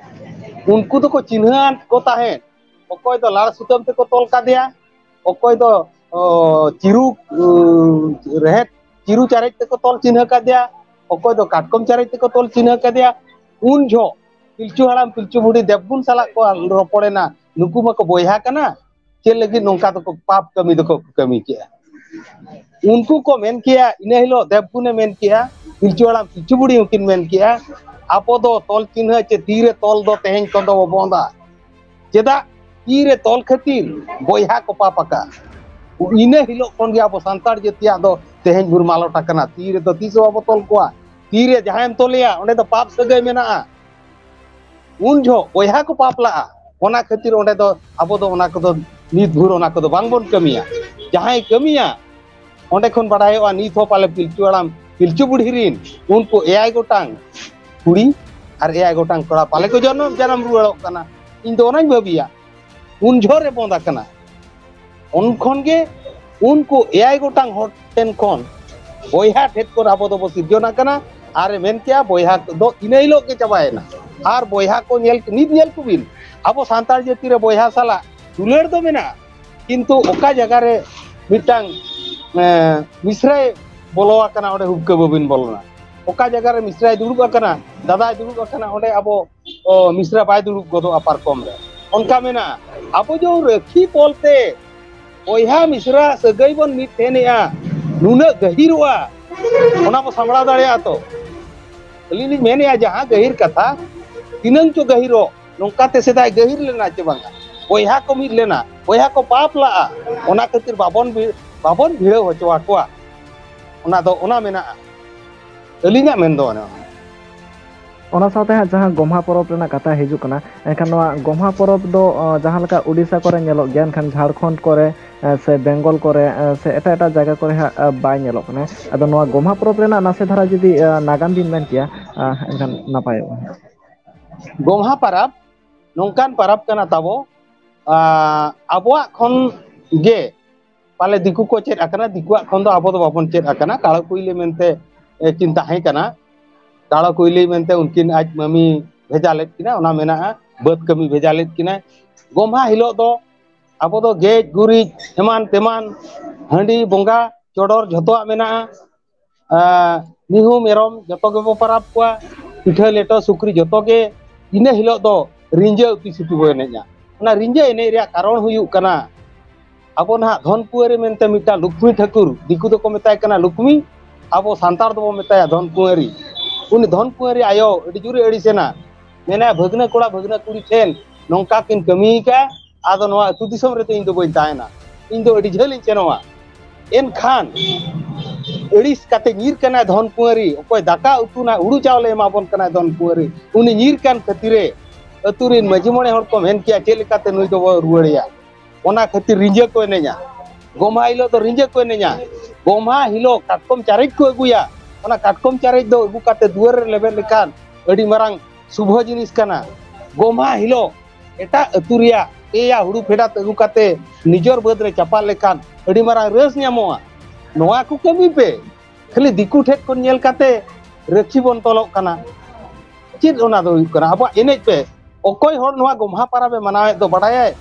ᱩᱱᱠᱩ ᱫᱚᱠᱚ ᱪᱤᱱᱦᱟᱹ ᱟᱱ ᱠᱚ ᱛᱟᱦᱮᱸᱫ᱾ ᱚᱠᱚᱭ ᱫᱚ ᱞᱟᱲ ᱥᱩᱛᱟᱹᱢ ᱛᱮᱠᱚ ᱛᱚᱞ ᱠᱟᱫᱮᱭᱟ, ᱚᱠᱚᱭ ᱫᱚ, ᱚ, ᱪᱤᱨᱩ, ᱩ, ᱨᱮᱦᱮᱫ, ᱪᱤᱨᱩ ᱪᱟᱨᱮᱡ ᱛᱮᱠᱚ ᱛᱚᱞ ᱪᱤᱱᱦᱟᱹ ᱠᱟᱫᱮᱭᱟ, ᱚᱠᱚᱭ ᱫᱚ ᱠᱟᱴᱠᱚᱢ ᱪᱟᱨᱮᱡ ᱛᱮᱠᱚ ᱛᱚᱞ ᱪᱤᱱᱦᱟᱹ ᱠᱟᱫᱮᱭᱟ᱾ ᱩᱱ ᱡᱚᱦᱚᱜ ᱯᱤᱞᱪᱩ ᱦᱟᱲᱟᱢ ᱯᱤᱞᱪᱩ ᱵᱩᱰᱷᱤ ᱫᱮᱵᱽᱜᱩᱱ ᱥᱟᱞᱟᱜ ᱠᱚ ᱨᱚᱯᱚᱲᱮᱱᱟ, ᱱᱩᱠᱩ ᱢᱟᱠᱚ ᱵᱚᱭᱦᱟ ᱠᱟᱱᱟ, ᱪᱮᱫ ᱞᱟᱹᱜᱤᱫ ᱱᱚᱝᱠᱟ ᱫᱚᱠᱚ ᱯᱟᱯ ᱠᱟᱹᱢᱤ ᱫᱚᱠᱚ ᱠᱟᱹᱢᱤ ᱠᱮᱜᱼᱟ? ᱩᱱᱠᱩ ᱠᱚ ᱢᱮᱱ ᱠᱮᱜᱼᱟ, ᱤᱱᱟᱹ ᱦᱤᱞᱳᱜ ᱫᱮᱵᱽᱜᱩᱱᱮ ᱢᱮᱱ ᱠᱮᱜᱼᱟ, ᱯᱤᱞᱪᱩ ᱦᱟᱲᱟᱢ ᱯᱤᱞᱪᱩ ᱵᱩᱲᱦᱤ ᱦᱚᱸᱠᱤᱱ ᱢᱮᱱ ᱠᱮᱜᱼᱟ, ᱟᱵᱚ ᱫᱚ ᱛᱚᱞ ᱪᱤᱱᱦᱟᱹ ᱪᱮ ᱛᱤᱨᱮ ᱛᱚᱞ ᱫᱚ ᱛᱮᱦᱮᱧ ᱠᱷᱚᱱ ᱫᱚ ᱵᱚᱱᱫᱟ᱾ ᱪᱮᱫᱟᱜ? ᱛᱤᱨᱮ ᱛᱚᱞ ᱠᱷᱟᱹᱛᱤᱨ ᱵᱚᱭᱦᱟ ᱠᱚ ᱯᱟᱯ ᱟᱠᱟᱫ᱾ ᱤᱱᱟᱹ ᱦᱤᱞᱳᱜ ᱠᱷᱚᱱ ᱜᱮ ᱟᱵᱚ ᱥᱟᱱᱛᱟᱲ ᱡᱟᱹᱛᱤᱭᱟᱜ ᱫᱚ ᱛᱮᱦᱮᱧ ᱵᱷᱳᱨ ᱢᱟᱞᱚᱴ ᱟᱠᱟᱱᱟ᱾ ᱛᱤ ᱨᱮᱫᱚ ᱛᱤᱥ ᱦᱚᱸ ᱵᱟᱵᱚ ᱛᱚᱞ ᱠᱚᱣᱟ᱾ ᱛᱤᱨᱮ ᱡᱟᱦᱟᱸᱭᱮᱢ ᱛᱚᱞᱮᱭᱟ, ᱚᱸᱰᱮ ᱫᱚ ᱯᱟᱯ ᱥᱟᱹᱜᱟᱹᱭ ᱢᱮᱱᱟᱜᱼᱟ᱾ ᱩᱱ ᱡᱚᱦᱚᱜ ᱵᱚᱭᱦᱟ ᱠᱚ ᱯᱟᱯ ᱞᱟᱜᱼᱟ᱾ ᱚᱱᱟ ᱠᱷᱟᱹᱛᱤᱨ ᱚᱸᱰᱮ ᱫᱚ ᱟᱵᱚ ᱫᱚ ᱚᱱᱟ ᱠᱚᱫᱚ ᱱᱤᱛ ᱵᱷᱳᱨ ᱚᱱᱟ ᱠᱚᱫᱚ ᱵᱟᱝᱵᱚᱱ ᱠᱟᱹᱢᱤᱭᱟ᱾ ᱡᱟᱦᱟᱸᱭ ᱠᱟᱹᱢᱤᱭᱟ, ᱚᱸᱰᱮ ᱠᱷᱚᱱ ᱵᱟᱰᱟᱭᱚᱜᱼᱟ ᱱᱤᱛ ᱦᱚᱸ ᱯᱟᱞᱮ ᱯᱤᱞᱪᱩ ᱦᱟᱲᱟᱢ ᱯᱤᱞᱪᱩ ᱵᱩᱲᱦᱤ ᱨᱤᱱ ᱩᱱᱠᱩ ᱮᱭᱟᱭ ᱜᱚᱴᱟᱝ ᱠᱩᱲᱤ ᱟᱨ ᱮᱭᱟᱭ ᱜᱚᱴᱟᱝ ᱠᱚᱲᱟ ᱯᱟᱞᱮ ᱠᱚ ᱡᱚᱱᱚᱢ ᱡᱟᱱᱟᱢ ᱨᱩᱣᱟᱹᱲᱚᱜ ᱠᱟᱱᱟ᱾ ᱤᱧ ᱫᱚ ᱚᱱᱟᱧ ᱵᱷᱟᱹᱵᱤᱭᱟ᱾ ᱩᱱ ᱡᱚᱦᱚᱜ ᱨᱮ ᱵᱚᱸᱫ ᱟᱠᱟᱱᱟ᱾ ᱩᱱ ᱠᱷᱚᱱ ᱜᱮ ᱩᱱᱠᱩ ᱮᱭᱟᱭ ᱜᱚᱴᱟᱝ ᱦᱚᱲ ᱴᱷᱮᱱ ᱠᱷᱚᱱ ᱵᱚᱭᱦᱟ ᱴᱷᱮᱱ ᱠᱷᱚᱱ ᱟᱵᱚ ᱫᱚᱵᱚ ᱥᱤᱨᱡᱚᱱ ᱟᱠᱟᱱᱟ᱾ ᱟᱨ ᱮ ᱢᱮᱱ ᱠᱮᱜᱼᱟ, ᱵᱚᱭᱦᱟ ᱫᱚ ᱤᱱᱟᱹ ᱦᱤᱞᱳᱜ ᱜᱮ ᱪᱟᱵᱟᱭᱮᱱᱟ᱾ ᱟᱨ ᱵᱚᱭᱦᱟ ᱠᱚ ᱧᱮᱞ, ᱱᱤᱛ ᱧᱮᱞ ᱠᱚᱵᱤᱱ, ᱟᱵᱚ ᱥᱟᱱᱛᱟᱲ ᱡᱟᱹᱛᱤ ᱨᱮ ᱵᱚᱭᱦᱟ ᱥᱟᱞᱟᱜ ᱫᱩᱞᱟᱹᱲ ᱫᱚ ᱢᱮᱱᱟᱜᱼᱟ, ᱠᱤᱱᱛᱩ ᱚᱠᱟ ᱡᱟᱭᱜᱟ ᱨᱮ ᱢᱤᱫᱴᱟᱝ, ᱮᱸ, ᱢᱤᱥᱨᱟᱭ ᱵᱚᱞᱚ ᱟᱠᱟᱱᱟ, ᱚᱸᱰᱮ ᱦᱩᱠᱟᱹ ᱵᱟᱹᱵᱤᱱ ᱵᱚᱞᱚᱱᱟ᱾ ᱚᱠᱟ ᱡᱟᱭᱜᱟ ᱨᱮ ᱢᱤᱥᱨᱟᱭ ᱫᱩᱲᱩᱵ ᱟᱠᱟᱱᱟ, ᱫᱟᱫᱟᱭ ᱫᱩᱲᱩᱵ ᱟᱠᱟᱱᱟ, ᱚᱸᱰᱮ ᱟᱵᱚ, ᱚ, ᱢᱤᱥᱨᱟ ᱵᱟᱭ ᱫᱩᱲᱩᱵ ᱜᱚᱫᱚᱜᱼᱟ ᱯᱟᱨᱠᱚᱢ ᱨᱮ᱾ ᱚᱱᱠᱟ ᱢᱮᱱᱟᱜᱼᱟ᱾ ᱟᱵᱚ ᱡᱮ ᱨᱟᱹᱠᱷᱤ ᱵᱚᱞᱛᱮ ᱵᱚᱭᱦᱟ ᱢᱤᱥᱨᱟ ᱥᱟᱹᱜᱟᱹᱭ ᱵᱚᱱ ᱢᱤᱫ ᱴᱷᱮᱱᱮᱜᱼᱟ, ᱱᱩᱱᱟᱹᱜ ᱜᱟᱹᱦᱤᱨᱚᱜᱼᱟ, ᱚᱱᱟ ᱵᱚ ᱥᱟᱢᱵᱲᱟᱣ ᱫᱟᱲᱮᱭᱟᱜᱼᱟ ᱛᱚ? ᱟᱹᱞᱤᱧ ᱞᱤᱧ ᱢᱮᱱᱮᱜᱼᱟ, ᱡᱟᱦᱟᱸ ᱜᱟᱹᱦᱤᱨ ᱠᱟᱛᱷᱟ, ᱛᱤᱱᱟᱹᱝ ᱪᱚ ᱜᱟᱹᱦᱤᱨᱚᱜ, ᱱᱚᱝᱠᱟ ᱛᱮ ᱥᱮᱫᱟᱭ ᱜᱟᱹᱦᱤᱨ ᱞᱮᱱᱟ ᱪᱮ ᱵᱟᱝᱟ? ᱵᱚᱭᱦᱟ ᱠᱚ ᱢᱤᱫ ᱞᱮᱱᱟ, ᱵᱚᱭᱦᱟ ᱠᱚ ᱯᱟᱯ ᱞᱟᱜᱼᱟ, ᱚᱱᱟ ᱠᱷᱟᱹᱛᱤᱨ ᱵᱟᱵᱚᱱ ᱵᱷᱤ-, ᱵᱟᱵᱚᱱ ᱵᱷᱤᱲᱟᱹᱣ ᱦᱚᱪᱚ ᱟᱠᱚᱣᱟ᱾ ᱚᱱᱟ ᱫᱚ, ᱚᱱᱟ ᱢᱮᱱᱟᱜᱼᱟ᱾ ᱟᱹᱞᱤᱧᱟᱜ ᱢᱮᱱ ᱫᱚ ᱚᱱᱮ ᱚᱱᱟ᱾ ᱚᱱᱟ ᱥᱟᱶᱛᱮ ᱦᱟᱸᱜ ᱡᱟᱦᱟᱸ ᱜᱚᱢᱦᱟ ᱯᱚᱨᱚᱵᱽ ᱨᱮᱱᱟᱜ ᱠᱟᱛᱷᱟ ᱦᱤᱡᱩᱜ ᱠᱟᱱᱟ, ᱮᱱᱠᱷᱟᱱ ᱱᱚᱣᱟ ᱜᱚᱢᱦᱟ ᱯᱚᱨᱚᱵᱽ ᱫᱚ, ᱚ, ᱡᱟᱦᱟᱸ ᱞᱮᱠᱟ ᱳᱰᱤᱥᱟ ᱠᱚᱨᱮ ᱧᱮᱞᱚᱜ ᱜᱮᱭᱟ, ᱮᱱᱠᱷᱟᱱ ᱡᱷᱟᱲᱠᱷᱚᱸᱰ ᱠᱚᱨᱮ, ᱮ, ᱥᱮ ᱵᱮᱝᱜᱚᱞ ᱠᱚᱨᱮ, ᱮ, ᱥᱮ ᱮᱴᱟᱜ ᱮᱴᱟᱜ ᱡᱟᱭᱜᱟ ᱠᱚᱨᱮ ᱦᱟᱸᱜ, ᱮ, ᱵᱟᱭ ᱧᱮᱞᱚᱜ ᱠᱟᱱᱟ᱾ ᱟᱫᱚ ᱱᱚᱣᱟ ᱜᱚᱢᱦᱟ ᱯᱚᱨᱚᱵᱽ ᱨᱮᱱᱟᱜ ᱱᱟᱥᱮ ᱫᱷᱟᱨᱟ ᱡᱩᱫᱤ, ᱮ, ᱱᱟᱜᱟᱢ ᱵᱤᱱ ᱢᱮᱱ ᱠᱮᱭᱟ, ᱮ, ᱮᱱᱠᱷᱟᱱ ᱱᱟᱯᱟᱭᱚᱜᱼᱟ᱾ ᱜᱚᱢᱦᱟ ᱯᱚᱨᱚᱵᱽ ᱱᱚᱝᱠᱟᱱ ᱯᱚᱨᱚᱵᱽ ᱠᱟᱱᱟ ᱛᱟᱵᱚ, ᱟ, ᱟᱵᱚᱣᱟᱜ ᱠᱷᱚᱱ ᱜᱮ ᱯᱟᱞᱮ ᱫᱤᱠᱩ ᱠᱚ ᱪᱮᱫ ᱟᱠᱟᱱᱟ, ᱫᱤᱠᱩᱣᱟᱜ ᱠᱷᱚᱱ ᱫᱚ ᱟᱵᱚ ᱫᱚ ᱵᱟᱵᱚᱱ ᱪᱮᱫ ᱟᱠᱟᱱᱟ᱾ ᱠᱟᱲᱚ ᱠᱩᱭᱞᱤ ᱢᱮᱱᱛᱮ, ᱮ, ᱠᱤᱱ ᱛᱟᱦᱮᱸ ᱠᱟᱱᱟ᱾ ᱠᱟᱲᱚ ᱠᱩᱭᱞᱤ ᱢᱮᱱᱛᱮ ᱩᱱᱠᱤᱱ ᱟᱡ ᱢᱟᱹᱢᱤ ᱵᱷᱮᱡᱟ ᱞᱮᱫ ᱠᱤᱱᱟ, ᱚᱱᱟ ᱢᱮᱱᱟᱜᱼᱟ᱾ ᱵᱟᱹᱫᱽ ᱠᱟᱹᱢᱤ ᱵᱷᱮᱡᱟ ᱞᱮᱫ ᱠᱤᱱᱟᱭ᱾ ᱜᱚᱢᱦᱟ ᱦᱤᱞᱳᱜ ᱫᱚ ᱟᱵᱚ ᱫᱚ ᱜᱮᱡ ᱜᱩᱨᱤᱡ ᱮᱢᱟᱱ ᱛᱮᱢᱟᱱ, ᱦᱟᱺᱰᱤ ᱵᱚᱸᱜᱟ ᱪᱚᱰᱚᱨ ᱡᱷᱚᱛᱚᱣᱟᱜ ᱢᱮᱱᱟᱜᱼᱟ᱾ ᱟᱸ, ᱢᱤᱦᱩ ᱢᱮᱨᱚᱢ ᱡᱚᱛᱚ ᱜᱮᱵᱚ ᱯᱟᱨᱟᱵᱽ ᱠᱚᱣᱟ, ᱯᱤᱴᱷᱟᱹ ᱞᱮᱴᱚ ᱥᱩᱠᱨᱤ ᱡᱚᱛᱚ ᱜᱮ᱾ ᱤᱱᱟᱹ ᱦᱤᱞᱳᱜ ᱫᱚ ᱨᱤᱸᱡᱟᱹ ᱩᱛᱤ ᱥᱩᱛᱤ ᱵᱚ ᱮᱱᱮᱡᱼᱟ᱾ ᱚᱱᱟ ᱨᱤᱸᱡᱟᱹ ᱮᱱᱮᱡ ᱨᱮᱭᱟᱜ ᱠᱟᱨᱚᱱ ᱦᱩᱭᱩᱜ ᱠᱟᱱᱟ, ᱟᱵᱚ ᱱᱟᱦᱟᱜ ᱫᱷᱚᱱ ᱠᱩᱣᱟᱹᱨᱤ ᱢᱮᱱᱛᱮ ᱢᱤᱫᱴᱟᱝ ᱞᱩᱠᱷᱢᱤ ᱴᱷᱟᱹᱠᱩᱨ, ᱫᱤᱠᱩ ᱫᱚᱠᱚ ᱢᱮᱛᱟᱭ ᱠᱟᱱᱟ ᱞᱩᱠᱷᱢᱤ, ᱟᱵᱚ ᱥᱟᱱᱛᱟᱲ ᱫᱚᱵᱚ ᱢᱮᱛᱟᱭᱟ ᱫᱷᱚᱱ ᱠᱩᱣᱟᱹᱨᱤ᱾ ᱩᱱᱤ ᱫᱷᱚᱱ ᱠᱩᱢᱟᱨᱤ ᱟᱭᱳ ᱟᱹᱰᱤ ᱡᱳᱨᱮ ᱟᱹᱲᱤᱥᱮᱱᱟ, ᱢᱮᱱᱟᱭ, "ᱵᱷᱟᱹᱜᱽᱱᱟᱹ ᱠᱚᱲᱟ ᱵᱷᱟᱹᱜᱽᱱᱟᱹ ᱠᱩᱲᱤ ᱴᱷᱮᱱ ᱱᱚᱝᱠᱟ ᱠᱤᱱ ᱠᱟᱹᱢᱤ ᱟᱠᱟᱫᱼᱟ, ᱟᱫᱚ ᱱᱚᱣᱟ ᱟᱹᱛᱩ ᱫᱤᱥᱚᱢ ᱨᱮᱫᱚ ᱤᱧ ᱫᱚ ᱵᱟᱹᱧ ᱛᱟᱦᱮᱱᱟ, ᱤᱧ ᱫᱚ ᱟᱹᱰᱤ ᱡᱷᱟᱹᱞ ᱤᱧ ᱥᱮᱱᱚᱜᱼᱟ᱾" ᱮᱱᱠᱷᱟᱱ ᱟᱹᱲᱤᱥ ᱠᱟᱛᱮ ᱧᱤᱨ ᱠᱟᱱᱟᱭ ᱫᱷᱚᱱ ᱠᱩᱢᱟᱨᱤ, ᱚᱠᱚᱭ ᱫᱟᱠᱟ ᱩᱛᱩ ᱱᱟ ᱦᱩᱲᱩ ᱪᱟᱣᱞᱮ ᱮᱢᱟ ᱵᱚᱱ ᱠᱟᱱᱟᱭ ᱫᱷᱚᱱ ᱠᱩᱢᱟᱨᱤ, ᱩᱱᱤ ᱧᱤᱨ ᱠᱟᱱ ᱠᱷᱟᱹᱛᱤᱨᱮ ᱟᱹᱛᱩ ᱨᱤᱱ ᱢᱟᱹᱡᱷᱤ ᱢᱚᱬᱮ ᱦᱚᱲ ᱠᱚ ᱢᱮᱱ ᱠᱮᱜᱼᱟ, "ᱪᱮᱫ ᱞᱮᱠᱟᱛᱮ ᱱᱩᱭ ᱫᱚᱵᱚ ᱨᱩᱣᱟᱹᱲᱮᱭᱟ?" ᱚᱱᱟ ᱠᱷᱟᱹᱛᱤᱨ ᱨᱤᱸᱡᱟᱹ ᱠᱚ ᱮᱱᱮᱡᱼᱟ᱾ ᱜᱚᱢᱦᱟ ᱦᱤᱞᱳᱜ ᱫᱚ ᱨᱤᱸᱡᱟᱹ ᱠᱚ ᱮᱱᱮᱡᱼᱟ᱾ ᱜᱚᱢᱦᱟ ᱦᱤᱞᱳᱜ ᱠᱟᱴᱠᱚᱢ ᱪᱟᱨᱮᱡ ᱠᱚ ᱟᱹᱜᱩᱭᱟ᱾ ᱚᱱᱟ ᱠᱟᱴᱠᱚᱢ ᱪᱟᱨᱮᱡ ᱫᱚ ᱟᱹᱜᱩ ᱠᱟᱛᱮ ᱫᱩᱣᱟᱹᱨ ᱨᱮ ᱞᱮᱵᱮᱫ ᱞᱮᱠᱷᱟᱱ ᱟᱹᱰᱤ ᱢᱟᱨᱟᱝ ᱥᱩᱵᱷᱚ ᱡᱤᱱᱤᱥ ᱠᱟᱱᱟ᱾ ᱜᱚᱢᱦᱟ ᱦᱤᱞᱳᱜ ᱮᱴᱟᱜ ᱟᱹᱛᱩ ᱨᱮᱭᱟᱜ ᱯᱮᱭᱟ ᱦᱩᱲᱩ ᱯᱷᱮᱰᱟᱛ ᱟᱹᱜᱩ ᱠᱟᱛᱮ ᱱᱤᱡᱚᱨ ᱵᱟᱹᱫᱽ ᱨᱮ ᱪᱟᱯᱟᱫ ᱞᱮᱠᱷᱟᱱ ᱟᱹᱰᱤ ᱢᱟᱨᱟᱝ ᱨᱟᱹᱥ ᱧᱟᱢᱚᱜᱼᱟ᱾ ᱱᱚᱣᱟ ᱠᱚ ᱠᱟᱹᱢᱤ ᱯᱮ᱾ ᱠᱷᱟᱹᱞᱤ ᱫᱤᱠᱩ ᱴᱷᱮᱱ ᱠᱷᱚᱱ ᱧᱮᱞ ᱠᱟᱛᱮ ᱨᱟᱹᱠᱷᱤ ᱵᱚᱱ ᱛᱚᱞᱚᱜ ᱠᱟᱱᱟ᱾ ᱪᱮᱫ ᱚᱱᱟ ᱫᱚ ᱦᱩᱭᱩᱜ ᱠᱟᱱᱟ? ᱟᱵᱚᱣᱟᱜ ᱮᱱᱮᱡ ᱯᱮ᱾ ᱚᱠᱚᱭ ᱦᱚᱲ ᱱᱚᱣᱟ ᱜᱚᱢᱦᱟ ᱯᱟᱨᱟᱵᱽ ᱮ ᱢᱟᱱᱟᱣᱮᱫ ᱫᱚ ᱵᱟᱰᱟᱭᱟᱭ?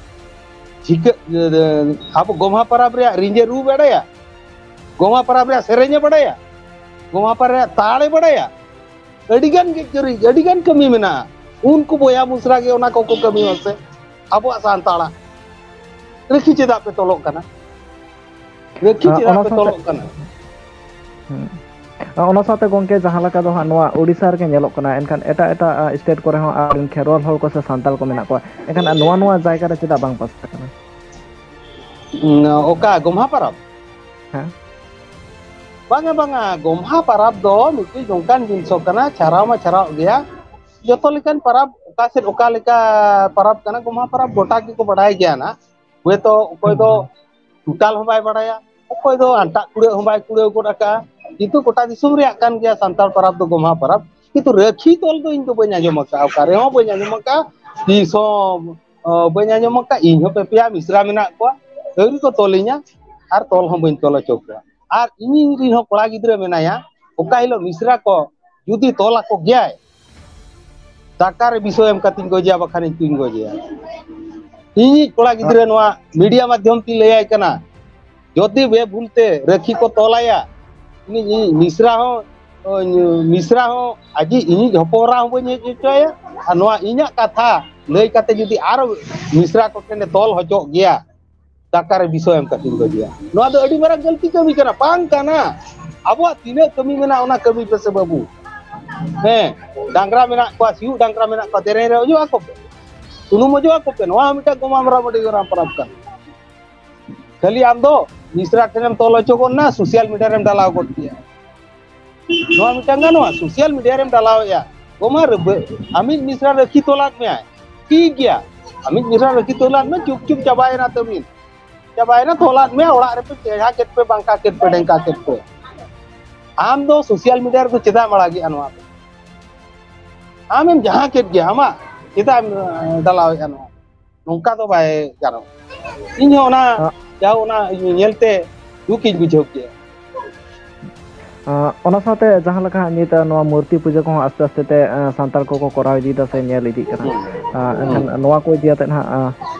ᱴᱷᱤᱠᱟᱹ, ᱟᱵᱚ ᱜᱚᱢᱦᱟ ᱯᱟᱨᱟᱵᱽ ᱨᱮᱭᱟᱜ ᱨᱤᱸᱡᱟᱹ ᱨᱩ ᱵᱟᱰᱟᱭᱟ? ᱜᱚᱢᱦᱟ ᱯᱟᱨᱟᱵᱽ ᱨᱮᱭᱟᱜ ᱥᱮᱨᱮᱧ ᱮ ᱵᱟᱰᱟᱭᱟ? ᱜᱚᱢᱦᱟ ᱯᱟᱨᱟᱵᱽ ᱨᱮᱭᱟᱜ ᱛᱟᱲ ᱮ ᱵᱟᱰᱟᱭᱟ? ᱟᱹᱰᱤᱜᱟᱱ ᱜᱮ ᱠᱟᱹᱨᱤ, ᱟᱹᱰᱤᱜᱟᱱ ᱠᱟᱹᱢᱤ ᱢᱮᱱᱟᱜᱼᱟ᱾ ᱩᱱᱠᱩ ᱵᱚᱭᱦᱟ ᱢᱩᱥᱨᱟ ᱜᱮ ᱚᱱᱟ ᱠᱚᱠᱚ ᱠᱟᱹᱢᱤ ᱢᱟᱥᱮ᱾ ᱟᱵᱚᱣᱟᱜ ᱥᱟᱱᱛᱟᱲᱟᱜ ᱨᱟᱹᱠᱷᱤ ᱪᱮᱫᱟᱜ ᱯᱮ ᱛᱚᱞᱚᱜ ᱠᱟᱱᱟ? ᱨᱟᱹᱠᱷᱤ ᱟᱸ, ᱪᱮᱫᱟᱜ ᱚᱱᱟ ᱯᱮ ᱥᱟᱶᱛᱮ ᱛᱚᱞᱚᱜ ᱠᱟᱱᱟ? ᱦᱩᱸ᱾ ᱟᱸ, ᱚᱱᱟ ᱥᱟᱶᱛᱮ ᱜᱚᱝᱠᱮ, ᱡᱟᱦᱟᱸ ᱞᱮᱠᱟ ᱫᱚ ᱦᱟᱸᱜ ᱱᱚᱣᱟ ᱳᱰᱤᱥᱟ ᱨᱮᱜᱮ ᱧᱮᱞᱚᱜ ᱠᱟᱱᱟ, ᱮᱱᱠᱷᱟᱱ ᱮᱴᱟᱜ ᱮᱴᱟᱜ, ᱟᱸ, state ᱠᱚᱨᱮ ᱦᱚᱸ ᱟᱵᱚᱨᱮᱱ ᱠᱷᱮᱨᱣᱟᱞ ᱦᱚᱲ ᱠᱚ ᱥᱮ ᱥᱟᱱᱛᱟᱲ ᱠᱚ ᱢᱮᱱᱟᱜ ᱠᱚᱣᱟ, ᱮᱱᱠᱷᱟᱱ ᱱᱚᱣᱟ, ᱱᱚᱣᱟ ᱡᱟᱭᱜᱟ ᱨᱮ ᱪᱮᱫᱟᱜ ᱵᱟᱝ ᱯᱟᱥᱱᱟᱜ ᱠᱟᱱᱟ? ᱩᱸ, ᱚᱠᱟ ᱜᱚᱢᱦᱟ ᱯᱟᱨᱟᱵᱽ? ᱦᱮᱸ᱾ ᱵᱟᱝᱟ, ᱵᱟᱝᱟ, ᱜᱚᱢᱦᱟ ᱯᱟᱨᱟᱵᱽ ᱫᱚ ᱢᱤᱫᱴᱤᱡ ᱱᱚᱝᱠᱟᱱ ᱡᱤᱱᱤᱥ ᱠᱟᱱᱟ, ᱪᱷᱟᱨᱟᱣ ᱢᱟ ᱪᱷᱟᱨᱟᱣᱜ ᱜᱮᱭᱟ᱾ ᱡᱚᱛᱚ ᱞᱮᱠᱟᱱ ᱯᱟᱨᱟᱵᱽ, ᱚᱠᱟ ᱥᱮᱫ ᱚᱠᱟ ᱞᱮᱠᱟ ᱯᱟᱨᱟᱵᱽ ᱠᱟᱱᱟ, ᱜᱚᱢᱦᱟ ᱯᱟᱨᱟᱵᱽ ᱜᱚᱴᱟ ᱜᱮᱠᱚ ᱵᱟᱰᱟᱭ ᱜᱮᱭᱟ ᱱᱟᱜ᱾ ᱦᱚᱭᱛᱳ ᱚᱠᱚᱭ ᱫᱚ ᱦᱩᱸ᱾ ᱴᱩᱴᱟᱞ ᱦᱚᱸ ᱵᱟᱭ ᱵᱟᱲᱟᱭᱟ, ᱚᱠᱚᱭ ᱫᱚ ᱟᱱᱴᱟᱜ ᱠᱩᱲᱟᱹᱜ ᱦᱚᱸ ᱵᱟᱭ ᱠᱩᱲᱟᱹᱣ ᱜᱚᱫ ᱟᱠᱟᱜᱼᱟ᱾ ᱠᱤᱱᱛᱩ ᱜᱚᱴᱟ ᱫᱤᱥᱚᱢ ᱨᱮᱭᱟᱜ ᱠᱟᱱ ᱜᱮᱭᱟ ᱥᱟᱱᱛᱟᱲ ᱯᱟᱨᱟᱵᱽ ᱫᱚ ᱜᱚᱢᱦᱟ ᱯᱟᱨᱟᱵᱽ᱾ ᱠᱤᱱᱛᱩ ᱨᱟᱹᱠᱷᱤ ᱛᱚᱞ ᱫᱚ ᱤᱧ ᱫᱚ ᱵᱟᱹᱧ ᱟᱸᱡᱚᱢ ᱟᱠᱟᱫᱼᱟ, ᱚᱠᱟ ᱨᱮᱦᱚᱸ ᱵᱟᱹᱧ ᱟᱸᱡᱚᱢ ᱟᱠᱟᱫᱼᱟ᱾ ᱛᱤᱥ ᱦᱚᱸ, ᱚ, ᱵᱟᱹᱧ ᱟᱸᱡᱚᱢ ᱟᱠᱟᱫᱼᱟ᱾ ᱤᱧ ᱦᱚᱸ ᱯᱮ ᱯᱮᱭᱟ ᱢᱤᱥᱨᱟ ᱢᱮᱱᱟᱜ ᱠᱚᱣᱟ, ᱟᱹᱣᱨᱤ ᱠᱚ ᱛᱚᱞᱤᱧᱟ, ᱟᱨ ᱛᱚᱞ ᱦᱚᱸ ᱵᱟᱹᱧ ᱛᱚᱞ ᱦᱚᱪᱚ ᱠᱚᱣᱟ᱾ ᱟᱨ ᱤᱧᱤᱧ ᱨᱤᱱ ᱦᱚᱸ ᱠᱚᱲᱟ ᱜᱤᱫᱽᱨᱟᱹ ᱢᱮᱱᱟᱭᱟ, ᱚᱠᱟ ᱦᱤᱞᱳᱜ ᱢᱤᱥᱨᱟ ᱠᱚ ᱡᱩᱫᱤ ᱛᱚᱞ ᱟᱠᱚ ᱜᱮᱭᱟᱭ, ᱫᱟᱠᱟ ᱨᱮ ᱵᱤᱥ ᱮᱢ ᱠᱟᱛᱮᱧ ᱜᱚᱡᱮᱭᱟ, ᱵᱟᱠᱷᱟᱱᱤᱧ ᱛᱩᱧ ᱜᱚᱡᱮᱭᱟ᱾ ᱤᱧᱤᱡ ᱠᱚᱲᱟ ᱜᱤᱫᱽᱨᱟᱹ ᱱᱚᱣᱟ media ᱢᱟᱫᱽᱫᱷᱚᱢ ᱛᱤᱧ ᱞᱟᱹᱭᱟᱭ ᱠᱟᱱᱟ, ᱡᱩᱫᱤ ᱵᱮᱵᱷᱩᱞ ᱛᱮ ᱨᱟᱹᱠᱷᱤ ᱠᱚ ᱛᱚᱞᱟᱭᱟ, ᱩᱱᱤ ᱤᱧ ᱢᱤᱥᱨᱟ ᱦᱚᱸ, ᱢᱤᱥᱨᱟ ᱦᱚᱸ ᱟᱡᱤᱡ ᱤᱧᱤᱡ ᱦᱚᱯᱚᱱ ᱮᱨᱟ ᱦᱚᱸ ᱵᱟᱹᱧ ᱦᱮᱡ ᱦᱚᱪᱚᱭᱟ᱾ ᱟᱨ ᱱᱚᱣᱟ ᱤᱧᱟᱹᱜ ᱠᱟᱛᱷᱟ ᱞᱟᱹᱭ ᱠᱟᱛᱮ ᱡᱩᱫᱤ ᱟᱨᱚ ᱢᱤᱥᱨᱟ ᱠᱚ ᱴᱷᱮᱱᱮ ᱛᱚᱞ ᱦᱚᱪᱚᱜ ᱜᱮᱭᱟ, ᱫᱟᱠᱟ ᱨᱮ ᱵᱤᱥ ᱮᱢ ᱠᱟᱛᱮᱧ ᱜᱚᱡᱮᱭᱟ᱾ ᱱᱚᱣᱟ ᱫᱚ ᱟᱹᱰᱤ ᱢᱟᱨᱟᱝ ᱜᱟᱹᱞᱛᱤ ᱠᱟᱹᱢᱤ ᱠᱟᱱᱟ, ᱵᱟᱝ ᱠᱟᱱᱟ᱾ ᱟᱵᱚᱣᱟᱜ ᱛᱤᱱᱟᱹᱜ ᱠᱟᱹᱢᱤ ᱢᱮᱱᱟᱜᱼᱟ, ᱚᱱᱟ ᱠᱟᱹᱢᱤ ᱯᱮᱥᱮ ᱵᱟᱹᱵᱩ᱾ ᱦᱮᱸ, ᱰᱟᱝᱨᱟ ᱢᱮᱱᱟᱜ ᱠᱚᱣᱟ, ᱥᱤᱭᱳᱜ ᱰᱟᱝᱨᱟ ᱢᱮᱱᱟᱜ ᱠᱚᱣᱟ, ᱫᱮᱨᱮᱧ ᱨᱮ ᱚᱡᱚᱜ ᱟᱠᱚ ᱯᱮ, ᱥᱩᱱᱩᱢ ᱚᱡᱚᱜ ᱟᱠᱚ ᱯᱮ᱾ ᱱᱚᱣᱟ ᱦᱚᱸ ᱢᱤᱫᱴᱟᱝ ᱜᱚᱢᱟᱢ ᱨᱟᱢ ᱟᱹᱰᱤ ᱢᱟᱨᱟᱝ ᱯᱚᱨᱚᱵᱽ ᱠᱟᱱᱟ᱾ ᱠᱷᱟᱹᱞᱤ ᱟᱢ ᱫᱚ ᱢᱤᱥᱨᱟ ᱴᱷᱮᱱᱮᱢ ᱛᱚᱞ ᱦᱚᱪᱚ ᱜᱚᱫ ᱱᱟ, ᱥᱳᱥᱟᱞ ᱢᱤᱰᱤᱭᱟ ᱨᱮᱢ ᱰᱟᱞᱟᱣ ᱜᱚᱫ ᱠᱮᱭᱟ᱾ ᱱᱚᱣᱟ ᱢᱤᱫᱴᱟᱝ ᱜᱟᱱᱚᱜᱼᱟ? ᱥᱳᱥᱟᱞ ᱢᱤᱰᱤᱭᱟ ᱨᱮᱢ ᱰᱟᱞᱟᱣᱮᱫᱼᱟ, ᱜᱚᱢᱟ ᱨᱟᱹᱵᱟᱹ, ᱟᱢᱤᱡ ᱢᱤᱥᱨᱟ ᱨᱟᱹᱠᱷᱤ ᱛᱚᱞᱟᱫ ᱢᱮᱭᱟᱭ, ᱴᱷᱤᱠ ᱜᱮᱭᱟ, ᱟᱢᱤᱡ ᱢᱤᱥᱨᱟ ᱨᱟᱹᱠᱷᱤ ᱛᱚᱞᱟᱫ ᱢᱮ, ᱪᱩᱯ ᱪᱩᱯ ᱪᱟᱵᱟᱭᱮᱱᱟ ᱛᱟᱹᱵᱤᱱ, ᱪᱟᱵᱟᱭᱮᱱᱟ, ᱛᱚᱞᱟᱫ ᱢᱮᱭᱟ, ᱚᱲᱟᱜ ᱨᱮᱯᱮ ᱪᱮᱦᱟ ᱠᱮᱫ ᱯᱮ, ᱵᱟᱝᱠᱟ ᱠᱮᱫ ᱯᱮ, ᱰᱮᱝᱠᱟ ᱠᱮᱫ ᱯᱮ᱾ ᱟᱢ ᱫᱚ ᱥᱳᱥᱟᱞ ᱢᱤᱰᱤᱭᱟ ᱨᱮᱫᱚ ᱪᱮᱫᱟᱜ ᱮᱢ ᱟᱲᱟᱜᱮᱜᱼᱟ ᱱᱚᱣᱟ ᱫᱚ? ᱟᱢᱮᱢ ᱡᱟᱦᱟᱸ ᱠᱮᱫ ᱜᱮᱭᱟ, ᱟᱢᱟᱜ ᱪᱮᱫᱟᱜ ᱮᱢ, ᱮ, ᱰᱟᱞᱟᱣᱮᱫᱼᱟ ᱱᱚᱣᱟ? ᱱᱚᱝᱠᱟ ᱫᱚ ᱵᱟᱭ ᱜᱟᱱᱚᱜᱼᱟ᱾ ᱤᱧ ᱦᱚᱸ ᱚᱱᱟ, ᱟᱜ ᱡᱟᱣ ᱚᱱᱟ ᱧᱮᱞᱛᱮ ᱫᱩᱠ ᱤᱧ ᱵᱩᱡᱷᱟᱹᱣ ᱠᱮᱜᱼᱟ᱾ ᱟᱸ, ᱚᱱᱟ ᱥᱟᱶᱛᱮ ᱡᱟᱦᱟᱸ ᱞᱮᱠᱟ ᱦᱟᱸᱜ ᱱᱤᱛ ᱱᱚᱣᱟ ᱢᱩᱨᱛᱤ ᱯᱩᱡᱟᱹ ᱠᱚᱦᱚᱸ ᱟᱸᱥᱛᱮ ᱟᱸᱥᱛᱮ ᱛᱮ, ᱟᱸ, ᱥᱟᱱᱛᱟᱲ ᱠᱚᱠᱚ ᱠᱚᱨᱟᱣ ᱤᱫᱤᱭᱮᱫᱟ ᱥᱮ ᱧᱮᱞ ᱤᱫᱤᱜ ᱠᱟᱱᱟ᱾ ᱦᱩᱸ᱾ ᱟᱸ, ᱦᱩᱸ᱾ ᱮᱱᱠᱷᱟᱱ ᱱᱚᱣᱟ ᱠᱚ ᱤᱫᱤ ᱠᱟᱛᱮ ᱦᱟᱸᱜ, ᱟᱸ,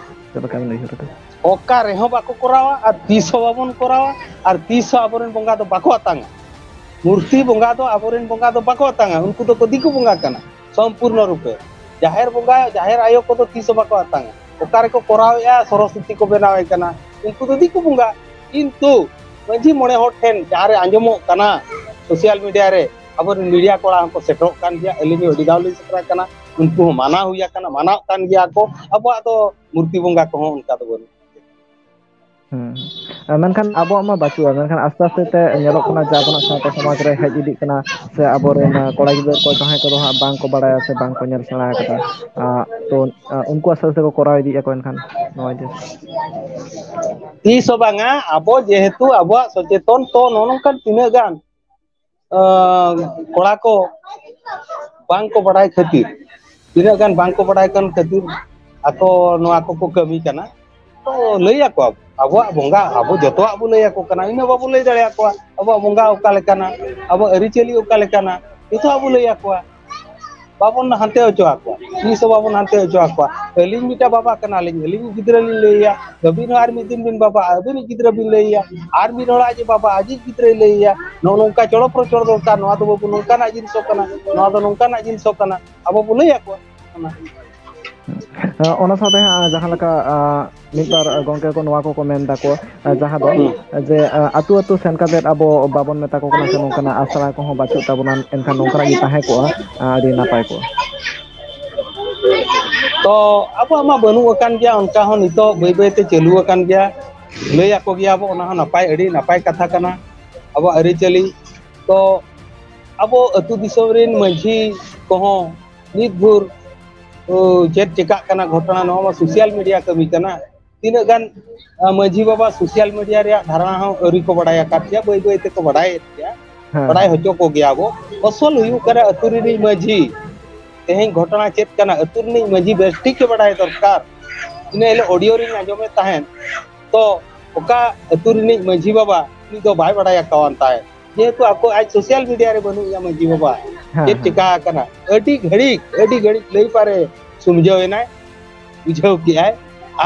ᱪᱮᱫ ᱞᱮᱠᱟ ᱵᱤᱱ ᱩᱭᱦᱟᱹᱨ ᱮᱫᱟ? ᱚᱠᱟ ᱨᱮᱦᱚᱸ ᱵᱟᱠᱚ ᱠᱚᱨᱟᱣᱟ ᱟᱨ ᱛᱤᱥ ᱦᱚᱸ ᱵᱟᱵᱚᱱ ᱠᱚᱨᱟᱣᱟ ᱟᱨ ᱛᱤᱥ ᱦᱚᱸ ᱟᱵᱚᱨᱮᱱ ᱵᱚᱸᱜᱟ ᱫᱚ ᱵᱟᱠᱚ ᱟᱛᱟᱝᱟ᱾ ᱢᱩᱨᱛᱤ ᱵᱚᱸᱜᱟ ᱫᱚ ᱟᱵᱚᱨᱮᱱ ᱵᱚᱸᱜᱟ ᱫᱚ ᱵᱟᱠᱚ ᱟᱛᱟᱝᱟ, ᱩᱱᱠᱩ ᱫᱚᱠᱚ ᱫᱤᱠᱩ ᱵᱚᱸᱜᱟ ᱠᱟᱱᱟ ᱥᱚᱢᱯᱩᱨᱱᱚ ᱨᱩᱯᱮ᱾ ᱡᱟᱦᱮᱨ ᱵᱚᱸᱜᱟ, ᱡᱟᱦᱮᱨ ᱟᱭᱳ ᱠᱚᱫᱚ ᱛᱤᱥ ᱦᱚᱸ ᱵᱟᱠᱚ ᱟᱛᱟᱝᱟ᱾ ᱚᱠᱟ ᱨᱮᱠᱚ ᱠᱚᱨᱟᱣᱮᱫᱼᱟ, ᱥᱚᱨᱚᱥᱚᱛᱤ ᱠᱚ ᱵᱮᱱᱟᱣᱮ ᱠᱟᱱᱟ, ᱩᱱᱠᱩ ᱫᱚ ᱫᱤᱠᱩ ᱵᱚᱸᱜᱟ᱾ ᱠᱤᱱᱛᱩ ᱢᱟᱹᱡᱷᱤ ᱢᱚᱬᱮ ᱦᱚᱲ ᱴᱷᱮᱱ ᱡᱟᱦᱟᱸ ᱨᱮ ᱟᱸᱡᱚᱢᱚᱜ ᱠᱟᱱᱟ, ᱥᱳᱥᱟᱞ ᱢᱤᱰᱤᱭᱟ ᱨᱮ ᱟᱵᱚᱨᱮᱱ ᱢᱤᱰᱤᱭᱟ ᱠᱚᱲᱟ ᱦᱚᱸᱠᱚ ᱥᱮᱴᱮᱨᱚᱜ ᱠᱟᱱ ᱜᱮᱭᱟ, ᱟᱹᱞᱤᱧ ᱦᱚᱸ ᱟᱹᱰᱤ ᱫᱷᱟᱣ ᱞᱤᱧ ᱥᱮᱴᱮᱨ ᱟᱠᱟᱱᱟ, ᱩᱱᱠᱩ ᱦᱚᱸ ᱢᱟᱱᱟᱣ ᱦᱩᱭ ᱟᱠᱟᱱᱟ, ᱢᱟᱱᱟᱣ ᱠᱟᱱ ᱜᱮᱭᱟ ᱠᱚ᱾ ᱟᱵᱚᱣᱟᱜ ᱫᱚ ᱢᱩᱨᱛᱤ ᱵᱚᱸᱜᱟ ᱠᱚᱦᱚᱸ ᱚᱱᱠᱟ ᱫᱚ ᱵᱟᱹᱱᱩᱜ᱾ ᱦᱩᱸ᱾ ᱟᱨ ᱢᱮᱱᱠᱷᱟᱱ ᱟᱵᱚᱣᱟᱜ ᱢᱟ ᱵᱟᱹᱪᱩᱜᱼᱟ, ᱢᱮᱱᱠᱷᱟᱱ ᱟᱥᱛᱮ ᱟᱥᱛᱮ ᱛᱮ ᱧᱮᱞᱚᱜ ᱠᱟᱱᱟ ᱡᱮ ᱟᱵᱚᱱᱟᱜ ᱥᱟᱶᱛᱟ ᱥᱚᱢᱟᱡᱽ ᱨᱮ ᱦᱮᱡ ᱤᱫᱤᱜ ᱠᱟᱱᱟ, ᱥᱮ ᱟᱵᱚᱨᱮᱱ, ᱟᱸ, ᱠᱚᱲᱟ ᱜᱤᱫᱽᱨᱟᱹ ᱠᱚ ᱡᱟᱦᱟᱸᱭ ᱠᱚᱫᱚ ᱦᱟᱸᱜ ᱵᱟᱝ ᱠᱚ ᱵᱟᱲᱟᱭᱟ ᱥᱮ ᱵᱟᱝ ᱠᱚ ᱧᱮᱞ ᱥᱮᱬᱟ ᱟᱠᱟᱫᱟ, ᱟᱸ, ᱛᱚ, ᱟᱸ, ᱩᱱᱠᱩ ᱟᱥᱛᱮ ᱟᱥᱛᱮ ᱠᱚ ᱠᱚᱨᱟᱣ ᱤᱫᱤᱭᱮᱫᱼᱟ ᱠᱚ ᱮᱱᱠᱷᱟᱱ ᱱᱚᱣᱟ ᱤᱫᱤ᱾ ᱛᱤᱥ ᱦᱚᱸ ᱵᱟᱝᱟ, ᱟᱵᱚ ᱡᱮᱦᱮᱛᱩ ᱟᱵᱚᱣᱟᱜ ᱥᱚᱪᱮᱛᱚᱱ ᱛᱚ ᱱᱚᱜᱼᱚ ᱱᱚᱝᱠᱟᱱ ᱛᱤᱱᱟᱹᱜ ᱜᱟᱱ ᱟᱸ, ᱠᱚᱲᱟ ᱠᱚ ᱵᱟᱝ ᱠᱚ ᱵᱟᱲᱟᱭ ᱠᱷᱟᱹᱛᱤᱨ, ᱛᱤᱱᱟᱹᱜ ᱜᱟᱱ ᱵᱟᱝ ᱠᱚ ᱵᱟᱲᱟᱭ ᱠᱟᱱ ᱠᱷᱟᱹᱛᱤᱨ ᱟᱠᱚ ᱱᱚᱣᱟ ᱠᱚᱠᱚ ᱠᱟᱹᱢᱤ ᱠᱟᱱᱟ᱾ ᱛᱚ ᱞᱟᱹᱭ ᱟᱠᱚᱣᱟ, ᱟᱵᱚᱣᱟᱜ ᱵᱚᱸᱜᱟ ᱟᱵᱚ ᱡᱚᱛᱚᱣᱟᱜ ᱵᱚ ᱞᱟᱹᱭ ᱟᱠᱚ ᱠᱟᱱᱟ, ᱤᱱᱟᱹ ᱵᱟᱵᱚ ᱞᱟᱹᱭ ᱫᱟᱲᱮᱭᱟᱠᱚᱣᱟ ᱟᱵᱚᱣᱟᱜ ᱵᱚᱸᱜᱟ ᱚᱠᱟ ᱞᱮᱠᱟᱱᱟ, ᱟᱵᱚᱣᱟᱜ ᱟᱹᱨᱤᱪᱟᱹᱞᱤ ᱚᱠᱟ ᱞᱮᱠᱟᱱᱟ, ᱡᱚᱛᱚᱣᱟᱜ ᱵᱚ ᱞᱟᱹᱭ ᱟᱠᱚᱣᱟ᱾ ᱵᱟᱵᱚᱱ ᱦᱟᱱᱛᱮ ᱦᱚᱪᱚ ᱟᱠᱚᱣᱟ, ᱛᱤᱥ ᱦᱚᱸ ᱵᱟᱵᱚᱱ ᱦᱟᱱᱛᱮ ᱦᱚᱪᱚ ᱟᱠᱚᱣᱟ᱾ ᱟᱹᱞᱤᱧ ᱢᱤᱫᱴᱟᱝ ᱵᱟᱵᱟ ᱠᱟᱱᱟᱞᱤᱧ, ᱟᱹᱞᱤᱧ ᱜᱤᱫᱽᱨᱟᱹ ᱞᱤᱧ ᱞᱟᱹᱭᱟ, ᱟᱹᱵᱤᱱ ᱦᱚᱸ ᱟᱨ ᱢᱤᱫ ᱫᱤᱱ ᱵᱤᱱ ᱵᱟᱵᱟᱜᱼᱟ, ᱟᱹᱵᱤᱱᱤᱡ ᱜᱤᱫᱽᱨᱟᱹ ᱵᱤᱱ ᱞᱟᱹᱭᱟ, ᱟᱨ ᱢᱤᱫ ᱦᱚᱲᱟᱜ ᱡᱮ ᱵᱟᱵᱟ ᱟᱡᱤᱡ ᱜᱤᱫᱽᱨᱟᱹᱭ ᱞᱟᱹᱭᱟ, ᱱᱚᱜᱼᱚ ᱱᱚᱝᱠᱟ ᱪᱚᱲᱚ ᱯᱨᱚᱪᱚᱲ ᱫᱚᱨᱠᱟᱨ, ᱱᱚᱣᱟ ᱫᱚ ᱵᱟᱹᱵᱩ ᱱᱚᱝᱠᱟᱱᱟᱜ ᱡᱤᱱᱤᱥ ᱠᱟᱱᱟ, ᱱᱚᱣᱟ ᱫᱚ ᱱᱚᱝᱠᱟᱱᱟᱜ ᱡᱤᱱᱤᱥ ᱠᱟᱱᱟ, ᱟᱵᱚ ᱵᱚ ᱞᱟᱹᱭ ᱟᱠᱚᱣᱟ᱾ ᱚᱱᱟ ᱚᱱᱟ ᱥᱟᱶᱛᱮ ᱦᱟᱸᱜ ᱡᱟᱦᱟᱸ ᱞᱮᱠᱟ ᱢᱤᱫ ᱵᱟᱨ ᱜᱚᱢᱠᱮ ᱠᱚ ᱱᱚᱣᱟ ᱠᱚᱠᱚ ᱢᱮᱱ ᱫᱟᱠᱚ, ᱡᱟᱦᱟᱸ ᱫᱚ ᱡᱮ ᱟᱹᱛᱩ ᱟᱹᱛᱩ ᱥᱮᱱ ᱠᱟᱛᱮ ᱟᱵᱚ ᱵᱟᱵᱚᱱ ᱢᱮᱛᱟ ᱠᱚ ᱠᱟᱱᱟ ᱥᱮ ᱱᱚᱝᱠᱟᱱᱟᱜ ᱟᱥᱲᱟ ᱠᱚᱦᱚᱸ ᱵᱟᱹᱪᱩᱜ ᱛᱟᱵᱚᱱᱟ, ᱮᱱᱠᱷᱟᱱ ᱱᱚᱝᱠᱟᱱᱟᱜ ᱜᱮ ᱛᱟᱦᱮᱸ ᱠᱚᱜᱼᱟ, ᱟᱹᱰᱤ ᱱᱟᱯᱟᱭ ᱠᱚᱜᱼᱟ᱾ ᱛᱚ ᱟᱵᱚᱣᱟᱜ ᱢᱟ ᱵᱟᱹᱱᱩᱜ ᱟᱠᱟᱱ ᱜᱮᱭᱟ, ᱚᱱᱠᱟ ᱦᱚᱸ ᱱᱤᱛᱚᱜ ᱵᱟᱹᱭ ᱵᱟᱹᱭᱛᱮ ᱪᱟᱹᱞᱩ ᱟᱠᱟᱱ ᱜᱮᱭᱟ᱾ ᱞᱟᱹᱭ ᱟᱠᱚ ᱜᱮᱭᱟ ᱵᱚ, ᱚᱱᱟ ᱦᱚᱸ ᱱᱟᱯᱟᱭ, ᱟᱹᱰᱤ ᱱᱟᱯᱟᱭ ᱠᱟᱛᱷᱟ ᱠᱟᱱᱟ ᱟᱵᱚᱣᱟᱜ ᱟᱹᱨᱤᱪᱟᱹᱞᱤ᱾ ᱛᱚ ᱟᱵᱚ ᱟᱹᱛᱩ ᱫᱤᱥᱚᱢ ᱨᱮᱱ ᱢᱟᱹᱡᱷᱤ ᱠᱚᱦᱚᱸ ᱱᱤᱛ ᱵᱷᱳᱨ ᱪᱮᱫ ᱪᱮᱠᱟᱜ ᱠᱟᱱᱟ ᱜᱷᱚᱴᱚᱱᱟ, ᱱᱚᱣᱟ ᱢᱟ ᱥᱳᱥᱟᱞ ᱢᱤᱰᱤᱭᱟ ᱠᱟᱹᱢᱤ ᱠᱟᱱᱟ᱾ ᱛᱤᱱᱟᱹᱜ ᱜᱟᱱ ᱢᱟᱹᱡᱷᱤ ᱵᱟᱵᱟ ᱥᱳᱥᱟᱞ ᱢᱤᱰᱤᱭᱟ ᱨᱮᱭᱟᱜ ᱫᱷᱟᱨᱟ ᱦᱚᱸ ᱟᱹᱣᱨᱤ ᱠᱚ ᱵᱟᱲᱟᱭ ᱟᱠᱟᱫ ᱜᱮᱭᱟ, ᱵᱟᱹᱭ ᱵᱟᱹᱭ ᱛᱮᱠᱚ ᱵᱟᱲᱟᱭᱮᱫ ᱜᱮᱭᱟ, ᱵᱟᱲᱟᱭ ᱦᱚᱪᱚ ᱠᱚᱜᱮᱭᱟ ᱵᱚ᱾ ᱟᱥᱚᱞ ᱦᱩᱭᱩᱜ ᱠᱟᱱᱟ ᱟᱹᱛᱩ ᱨᱤᱱᱤᱡ ᱢᱟᱹᱡᱷᱤ ᱛᱮᱦᱮᱧ ᱜᱷᱚᱴᱚᱱᱟ ᱪᱮᱫ ᱠᱟᱱᱟ, ᱟᱹᱛᱩ ᱨᱤᱱᱤᱡ ᱢᱟᱹᱡᱷᱤ ᱵᱮᱥ ᱴᱷᱤᱠ ᱜᱮ ᱵᱟᱲᱟᱭ ᱫᱚᱨᱠᱟᱨ᱾ ᱤᱱᱟᱹ ᱦᱤᱞᱳᱜ ᱚᱰᱤᱭᱳ ᱨᱤᱧ ᱟᱸᱡᱚᱢᱮᱫ ᱛᱟᱦᱮᱸᱫ, ᱛᱚ ᱚᱠᱟ ᱟᱹᱛᱩ ᱨᱤᱱᱤᱡ ᱢᱟᱹᱡᱷᱤ ᱵᱟᱵᱟ ᱩᱱᱤ ᱫᱚ ᱵᱟᱭ ᱵᱟᱲᱟᱭ ᱟᱠᱟᱣᱟᱱ ᱛᱟᱦᱮᱸᱫ, ᱡᱮᱦᱮᱛᱩ ᱟᱠᱚ ᱟᱡ ᱥᱳᱥᱟᱞ ᱢᱤᱰᱤᱭᱟ ᱨᱮ ᱵᱟᱹᱱᱩᱜ ᱮᱭᱟ ᱢᱟᱹᱡᱷᱤ ᱵᱟᱵᱟ᱾ ᱪᱮᱫ ᱪᱤᱠᱟ ᱟᱠᱟᱱᱟ, ᱟᱹᱰᱤ ᱜᱷᱟᱹᱲᱤᱡ ᱟᱹᱰᱤ ᱜᱷᱟᱹᱲᱤᱡ ᱞᱟᱹᱭ ᱯᱟᱨᱮ ᱥᱩᱢᱡᱷᱟᱹᱣ ᱮᱱᱟᱭ, ᱵᱩᱡᱷᱟᱹᱣ ᱠᱮᱜᱼᱟᱭ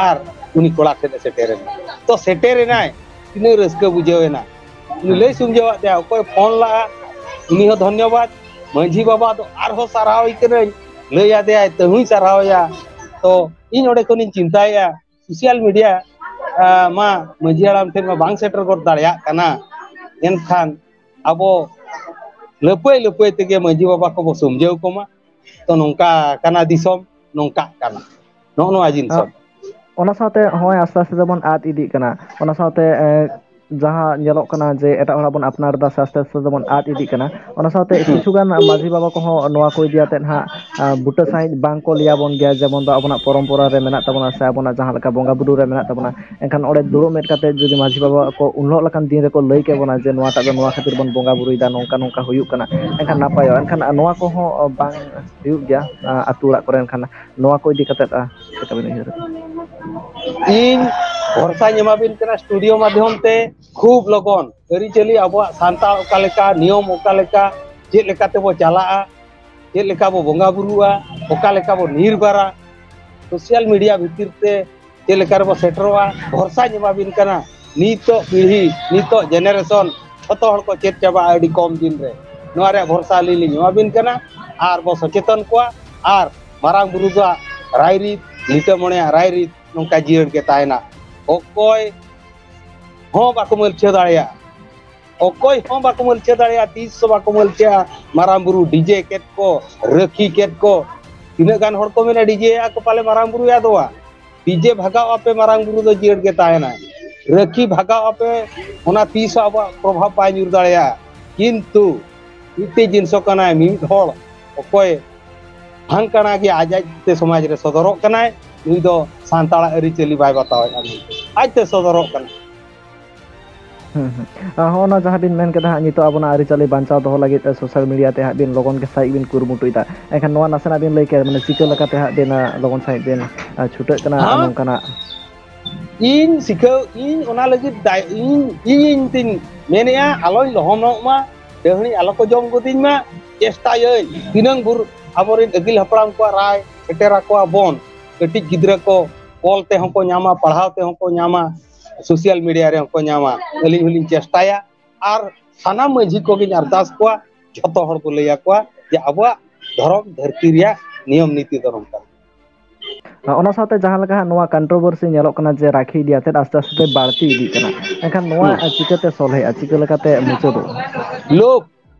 ᱟᱨ ᱩᱱᱤ ᱠᱚᱲᱟ ᱴᱷᱮᱱ ᱮ ᱥᱮᱴᱮᱨ ᱮᱱᱟ᱾ ᱛᱚ ᱥᱮᱴᱮᱨ ᱮᱱᱟᱭ, ᱛᱤᱱᱟᱹᱜ ᱨᱟᱹᱥᱠᱟᱹ ᱵᱩᱡᱷᱟᱹᱣ ᱮᱱᱟ᱾ ᱩᱱᱤ ᱞᱟᱹᱭ ᱥᱩᱢᱡᱷᱟᱹᱣᱟᱫ ᱛᱟᱭᱟ, ᱚᱠᱚᱭ ᱯᱷᱳᱱ ᱞᱟᱜᱼᱟ ᱩᱱᱤ ᱦᱚᱸ ᱫᱷᱚᱱᱭᱚᱵᱟᱫ, ᱢᱟᱹᱡᱷᱤ ᱵᱟᱵᱟ ᱫᱚ ᱟᱨᱦᱚᱸ ᱥᱟᱨᱦᱟᱣ ᱮ ᱠᱟᱹᱱᱟᱹᱧ, ᱞᱟᱹᱭ ᱟᱫᱮᱭᱟᱭ ᱛᱟᱹᱦᱩᱧ ᱥᱟᱨᱦᱟᱣ ᱮᱭᱟ᱾ ᱛᱚ ᱤᱧ ᱚᱸᱰᱮ ᱠᱷᱚᱱᱤᱧ ᱪᱤᱱᱛᱟᱹᱭᱮᱫᱼᱟ ᱥᱳᱥᱟᱞ ᱢᱤᱰᱤᱭᱟ ᱢᱟ ᱢᱟᱹᱡᱷᱤ ᱦᱟᱲᱟᱢ ᱴᱷᱮᱱ ᱢᱟ ᱵᱟᱝ ᱥᱮᱴᱮᱨ ᱜᱚᱫ ᱫᱟᱲᱮᱭᱟᱜ ᱠᱟᱱᱟ, ᱮᱱᱠᱷᱟᱱ ᱟᱵᱚ ᱞᱟᱹᱯᱟᱹᱭ ᱞᱟᱹᱯᱟᱹᱭ ᱛᱮᱜᱮ ᱢᱟᱹᱡᱷᱤ ᱵᱟᱵᱟ ᱠᱚᱵᱚ ᱥᱩᱢᱡᱷᱟᱹᱣ ᱠᱚᱢᱟ᱾ ᱛᱚ ᱱᱚᱝᱠᱟ ᱠᱟᱱᱟ ᱫᱤᱥᱚᱢ, ᱱᱚᱝᱠᱟᱜ ᱠᱟᱱᱟ ᱱᱚᱜᱼᱚ ᱱᱚᱣᱟ ᱡᱤᱱᱤᱥ᱾ ᱚᱱᱟ ᱥᱟᱶᱛᱮ ᱦᱚᱸᱜᱼᱚᱭ ᱟᱥᱛᱮ ᱟᱥᱛᱮ ᱛᱮᱵᱚᱱ ᱟᱫ ᱤᱫᱤᱜ ᱠᱟᱱᱟ, ᱚᱱᱟ ᱥᱟᱶᱛᱮ ᱡᱟᱦᱟᱸ ᱧᱮᱞᱚᱜ ᱠᱟᱱᱟ ᱡᱮ ᱮᱴᱟᱜ ᱦᱚᱲᱟᱜ ᱵᱚᱱ ᱟᱯᱱᱟᱨ ᱮᱫᱟ, ᱥᱮ ᱟᱥᱛᱮ ᱟᱥᱛᱮ ᱛᱮᱵᱚᱱ ᱟᱫ ᱤᱫᱤᱜ ᱠᱟᱱᱟ᱾ ᱚᱱᱟ ᱥᱟᱶᱛᱮ ᱠᱤᱪᱷᱩ ᱜᱟᱱ ᱢᱟᱹᱡᱷᱤ ᱵᱟᱵᱟ ᱠᱚᱦᱚᱸ ᱱᱚᱣᱟ ᱠᱚ ᱤᱫᱤ ᱠᱟᱛᱮᱫ ᱦᱟᱸᱜ ᱵᱩᱴᱟᱹ ᱥᱟᱺᱦᱤᱡ ᱵᱟᱝ ᱠᱚ ᱞᱟᱹᱭ ᱟᱵᱚᱱ ᱜᱮᱭᱟ, ᱡᱮᱢᱚᱱ ᱫᱚ ᱟᱵᱚᱱᱟᱜ ᱯᱚᱨᱚᱢᱯᱚᱨᱟ ᱨᱮ ᱢᱮᱱᱟᱜ ᱛᱟᱵᱚᱱᱟ ᱥᱮ ᱟᱵᱚᱱᱟᱜ ᱡᱟᱦᱟᱸ ᱞᱮᱠᱟ ᱵᱚᱸᱜᱟ ᱵᱩᱨᱩ ᱨᱮ ᱢᱮᱱᱟᱜ ᱛᱟᱵᱚᱱᱟ᱾ ᱮᱱᱠᱷᱟᱱ ᱚᱸᱰᱮ ᱫᱩᱲᱩᱵ ᱢᱤᱫ ᱠᱟᱛᱮ ᱡᱩᱫᱤ ᱢᱟᱹᱡᱷᱤ ᱵᱟᱵᱟ ᱠᱚ ᱩᱱ ᱦᱤᱞᱳᱜ ᱞᱮᱠᱟᱱ ᱫᱤᱱ ᱨᱮᱠᱚ ᱞᱟᱹᱭ ᱠᱮ ᱵᱚᱱᱟ ᱡᱮ ᱱᱚᱣᱟᱴᱟᱜ ᱫᱚ ᱱᱚᱣᱟ ᱠᱷᱟᱹᱛᱤᱨ ᱵᱚᱱ ᱵᱚᱸᱜᱟ ᱵᱩᱨᱩᱭᱮᱫᱟ, ᱱᱚᱝᱠᱟ ᱱᱚᱝᱠᱟ ᱦᱩᱭᱩᱜ ᱠᱟᱱᱟ, ᱮᱱᱠᱷᱟᱱ ᱱᱟᱯᱟᱭᱚᱜᱼᱟ᱾ ᱮᱱᱠᱷᱟᱱ ᱱᱚᱣᱟ ᱠᱚᱦᱚᱸ ᱵᱟᱝ ᱦᱩᱭᱩᱜ ᱜᱮᱭᱟ ᱟᱹᱛᱩ ᱚᱲᱟᱜ ᱠᱚᱨᱮ᱾ ᱮᱱᱠᱷᱟᱱ ᱱᱚᱣᱟ ᱠᱚ ᱤᱫᱤ ᱠᱟᱛᱮᱫ ᱪᱮᱫ ᱞᱮᱠᱟ ᱵᱤᱱ ᱩᱭᱦᱟᱹᱨᱟ? ᱤᱧ ᱵᱷᱚᱨᱥᱟᱧ ᱮᱢᱟᱵᱤᱱ ᱠᱟᱱᱟ ᱥᱴᱩᱰᱤᱭᱳ ᱢᱟᱫᱽᱫᱷᱚᱢ ᱛᱮ, ᱠᱷᱩᱵ ᱞᱚᱜᱚᱱ ᱟᱹᱨᱤᱪᱟᱹᱞᱤ ᱟᱵᱚᱣᱟᱜ ᱥᱟᱱᱛᱟᱲ ᱚᱠᱟ ᱞᱮᱠᱟ, ᱱᱤᱭᱚᱢ ᱚᱠᱟ ᱞᱮᱠᱟ, ᱪᱮᱫ ᱞᱮᱠᱟ ᱛᱮᱵᱚ ᱪᱟᱞᱟᱜᱼᱟ, ᱪᱮᱫ ᱞᱮᱠᱟ ᱵᱚ ᱵᱚᱸᱜᱟ ᱵᱩᱨᱩᱜᱼᱟ, ᱚᱠᱟ ᱞᱮᱠᱟ ᱵᱚ ᱱᱤᱨᱵᱟᱨᱟ, ᱥᱳᱥᱟᱞ ᱢᱤᱰᱤᱭᱟ ᱵᱷᱤᱛᱤᱨ ᱛᱮ ᱪᱮᱫ ᱞᱮᱠᱟ ᱨᱮᱵᱚ ᱥᱮᱴᱮᱨᱚᱜᱼᱟ, ᱵᱷᱚᱨᱥᱟᱧ ᱮᱢᱟᱵᱤᱱ ᱠᱟᱱᱟ᱾ ᱱᱤᱛᱚᱜ ᱯᱤᱲᱦᱤ, ᱱᱤᱛᱚᱜ ᱡᱮᱱᱟᱨᱮᱥᱚᱱ ᱡᱷᱚᱛᱚ ᱦᱚᱲ ᱠᱚ ᱪᱮᱫ ᱪᱟᱵᱟᱜᱼᱟ ᱟᱹᱰᱤ ᱠᱚᱢ ᱫᱤᱱ ᱨᱮ᱾ ᱱᱚᱣᱟ ᱨᱮᱭᱟᱜ ᱵᱷᱚᱨᱥᱟ ᱟᱹᱞᱤᱧ ᱞᱤᱧ ᱮᱢᱟᱵᱤᱱ ᱠᱟᱱᱟ᱾ ᱟᱨ ᱵᱚ ᱥᱚᱪᱮᱛᱚᱱ ᱠᱚᱣᱟ ᱟᱨ ᱢᱟᱨᱟᱝ ᱵᱩᱨᱩ ᱫᱚ ᱨᱟᱭᱨᱤᱛ, ᱞᱤᱴᱟᱹ ᱢᱚᱬᱮᱭᱟᱜ ᱨᱟᱭᱨᱤᱛ ᱱᱚᱝᱠᱟ ᱡᱤᱭᱟᱹᱲ ᱜᱮ ᱛᱟᱦᱮᱱᱟ᱾ ᱚᱠᱚᱭ ᱦᱚᱸ ᱵᱟᱠᱚ ᱢᱟᱹᱞᱪᱷᱟᱹ ᱫᱟᱲᱮᱭᱟᱜᱼᱟ, ᱚᱠᱚᱭ ᱦᱚᱸ ᱵᱟᱠᱚ ᱢᱟᱹᱞᱪᱷᱟᱹ ᱫᱟᱲᱮᱭᱟᱜᱼᱟ, ᱛᱤᱥ ᱦᱚᱸ ᱵᱟᱠᱚ ᱢᱟᱹᱞᱪᱷᱟᱹᱜᱼᱟ᱾ ᱢᱟᱨᱟᱝ ᱵᱩᱨᱩ ᱰᱤᱡᱮ ᱠᱮᱫ ᱠᱚ, ᱨᱟᱹᱠᱷᱤ ᱠᱮᱫ ᱠᱚ, ᱛᱤᱱᱟᱹᱜ ᱜᱟᱱ ᱦᱚᱲ ᱠᱚ ᱢᱮᱱᱟ ᱰᱤᱡᱮ ᱮᱫᱼᱟ ᱠᱚ, ᱯᱟᱞᱮ ᱢᱟᱨᱟᱝ ᱵᱩᱨᱩᱭ ᱟᱫᱚᱜᱼᱟ᱾ ᱰᱤᱡᱮ ᱵᱷᱟᱜᱟᱣ ᱟᱯᱮ, ᱢᱟᱨᱟᱝ ᱵᱩᱨᱩ ᱫᱚ ᱡᱤᱭᱟᱹᱲ ᱜᱮ ᱛᱟᱦᱮᱱᱟᱭ᱾ ᱨᱟᱹᱠᱷᱤ ᱵᱷᱟᱜᱟᱣ ᱟᱯᱮ, ᱚᱱᱟ ᱛᱤᱥ ᱦᱚᱸ ᱟᱵᱚᱣᱟᱜ ᱯᱨᱚᱵᱷᱟᱵᱽ ᱵᱟᱭ ᱧᱩᱨ ᱫᱟᱲᱮᱭᱟᱜᱼᱟ᱾ ᱠᱤᱱᱛᱩ ᱢᱤᱫᱴᱤᱡ ᱡᱤᱱᱤᱥ ᱠᱟᱱᱟᱭ, ᱢᱤᱫ ᱦᱚᱲ ᱚᱠᱚᱭ ᱦᱟᱝ ᱠᱟᱱᱟ ᱜᱮ ᱟᱡ ᱟᱡ ᱛᱮ ᱥᱚᱢᱟᱡᱽ ᱨᱮ ᱥᱚᱫᱚᱨᱚᱜ ᱠᱟᱱᱟᱭ, ᱱᱩᱭ ᱫᱚ ᱥᱟᱱᱛᱟᱲᱟᱜ ᱟᱹᱨᱤᱪᱟᱹᱞᱤ ᱵᱟᱭ ᱵᱟᱛᱟᱣᱮᱫᱼᱟ, ᱟᱡ ᱛᱮ ᱥᱚᱫᱚᱨᱚᱜ ᱠᱟᱱᱟ᱾ ᱦᱩᱸ, ᱦᱩᱸ᱾ ᱟᱨ ᱦᱚᱸᱜᱼᱚ ᱱᱟ ᱡᱟᱦᱟᱸ ᱵᱤᱱ ᱢᱮᱱ ᱠᱮᱫᱟ ᱦᱟᱸᱜ, ᱱᱤᱛᱚᱜ ᱟᱵᱚᱱᱟᱜ ᱟᱹᱨᱤᱪᱟᱹᱞᱤ ᱵᱟᱧᱪᱟᱣ ᱫᱚᱦᱚ ᱞᱟᱹᱜᱤᱫ ᱛᱮ ᱥᱳᱥᱟᱞ ᱢᱤᱰᱤᱭᱟ ᱛᱮ ᱦᱟᱸᱜ ᱵᱤᱱ ᱞᱚᱜᱚᱱ ᱜᱮ ᱥᱟᱹᱦᱤᱡ ᱵᱤᱱ ᱠᱩᱨᱩᱢᱩᱴᱩᱭᱮᱫᱟ, ᱮᱱᱠᱷᱟᱱ ᱱᱚᱣᱟ ᱱᱟᱥᱮᱱᱟᱜ ᱵᱤᱱ ᱞᱟᱹᱭ ᱠᱮᱭᱟ, ᱢᱟᱱᱮ ᱪᱤᱠᱟᱹ ᱞᱮᱠᱟᱛᱮ ᱦᱟᱸᱜ ᱵᱤᱱ, ᱟᱸ, ᱞᱚᱜᱚᱱ ᱥᱟᱹᱦᱤᱡ ᱵᱤᱱ, ᱟᱸ, ᱦᱮᱸ? ᱱᱚᱝᱠᱟᱱᱟᱜ? ᱤᱧ ᱥᱤᱠᱷᱟᱹᱣ, ᱤᱧ ᱚᱱᱟ ᱞᱟᱹᱜᱤᱫ ᱫᱟᱭ-, ᱤᱧ, ᱤᱧ ᱛᱤᱧ ᱢᱮᱱᱮᱫᱼᱟ, ᱟᱞᱚᱧ ᱞᱚᱦᱚᱢᱚᱜ ᱢᱟ, ᱰᱟᱹᱦᱲᱤ ᱟᱞᱚ ᱠᱚ ᱡᱚᱢ ᱜᱚᱫᱤᱧ ᱢᱟ, ᱪᱮᱥᱴᱟᱭᱟᱹᱧ ᱛᱤᱱᱟᱹᱝ ᱵᱷᱳᱨ ᱟᱵᱚᱨᱮᱱ ᱟᱹᱜᱤᱞ ᱦᱟᱯᱲᱟᱢ ᱠᱚᱣᱟᱜ ᱨᱟᱭ ᱥᱮᱴᱮᱨ ᱟᱠᱚᱣᱟ ᱵᱚᱱ, ᱠᱟᱹᱴᱤᱡ ᱜᱤᱫᱽᱨᱟᱹ ᱠᱚ ᱚᱞ ᱛᱮᱦᱚᱸ ᱠᱚ ᱧᱟᱢᱟ, ᱯᱟᱲᱦᱟᱣ ᱛᱮᱦᱚᱸ ᱠᱚ ᱧᱟᱢᱟ, ᱥᱳᱥᱟᱞ ᱢᱤᱰᱤᱭᱟ ᱨᱮᱦᱚᱸ ᱠᱚ ᱧᱟᱢᱟ᱾ ᱟᱹᱞᱤᱧ ᱦᱚᱸᱞᱤᱧ ᱪᱮᱥᱴᱟᱭᱟ᱾ ᱟᱨ ᱥᱟᱱᱟᱢ ᱢᱟᱹᱡᱷᱤ ᱠᱚᱜᱮᱧ ᱟᱨᱫᱟᱥ ᱠᱚᱣᱟ, ᱡᱷᱚᱛᱚ ᱦᱚᱲ ᱠᱚ ᱞᱟᱹᱭ ᱟᱠᱚᱣᱟ ᱡᱮ ᱟᱵᱚᱣᱟᱜ ᱫᱷᱚᱨᱚᱢ ᱫᱷᱟᱹᱨᱛᱤ ᱨᱮᱭᱟᱜ ᱱᱤᱭᱚᱢ ᱱᱤᱛᱤ ᱫᱷᱚᱨᱚᱢ ᱠᱟᱱᱟ᱾ ᱚᱱᱟ ᱥᱟᱶᱛᱮ ᱡᱟᱦᱟᱸ ᱞᱮᱠᱟ ᱦᱟᱸᱜ ᱱᱚᱣᱟ ᱠᱚᱱᱴᱨᱳᱵᱷᱟᱨᱥᱤ ᱧᱮᱞᱚᱜ ᱠᱟᱱᱟ ᱡᱮ ᱨᱟᱠᱷᱤ ᱤᱫᱤ ᱟᱛᱮᱫ ᱟᱥᱛᱮ ᱟᱥᱛᱮ ᱵᱟᱹᱲᱛᱤ ᱤᱫᱤᱜ ᱠᱟᱱᱟ, ᱮᱱᱠᱷᱟᱱ ᱱᱚᱣᱟ ᱦᱩᱸ᱾ ᱪᱤᱠᱟᱹᱛᱮ ᱥᱚᱞᱦᱮᱜᱼᱟ, ᱪᱤᱠᱟᱹ ᱞᱮᱠᱟᱛᱮ ᱢᱩᱪᱟᱹᱫᱚᱜᱼᱟ? ᱞᱩᱯ,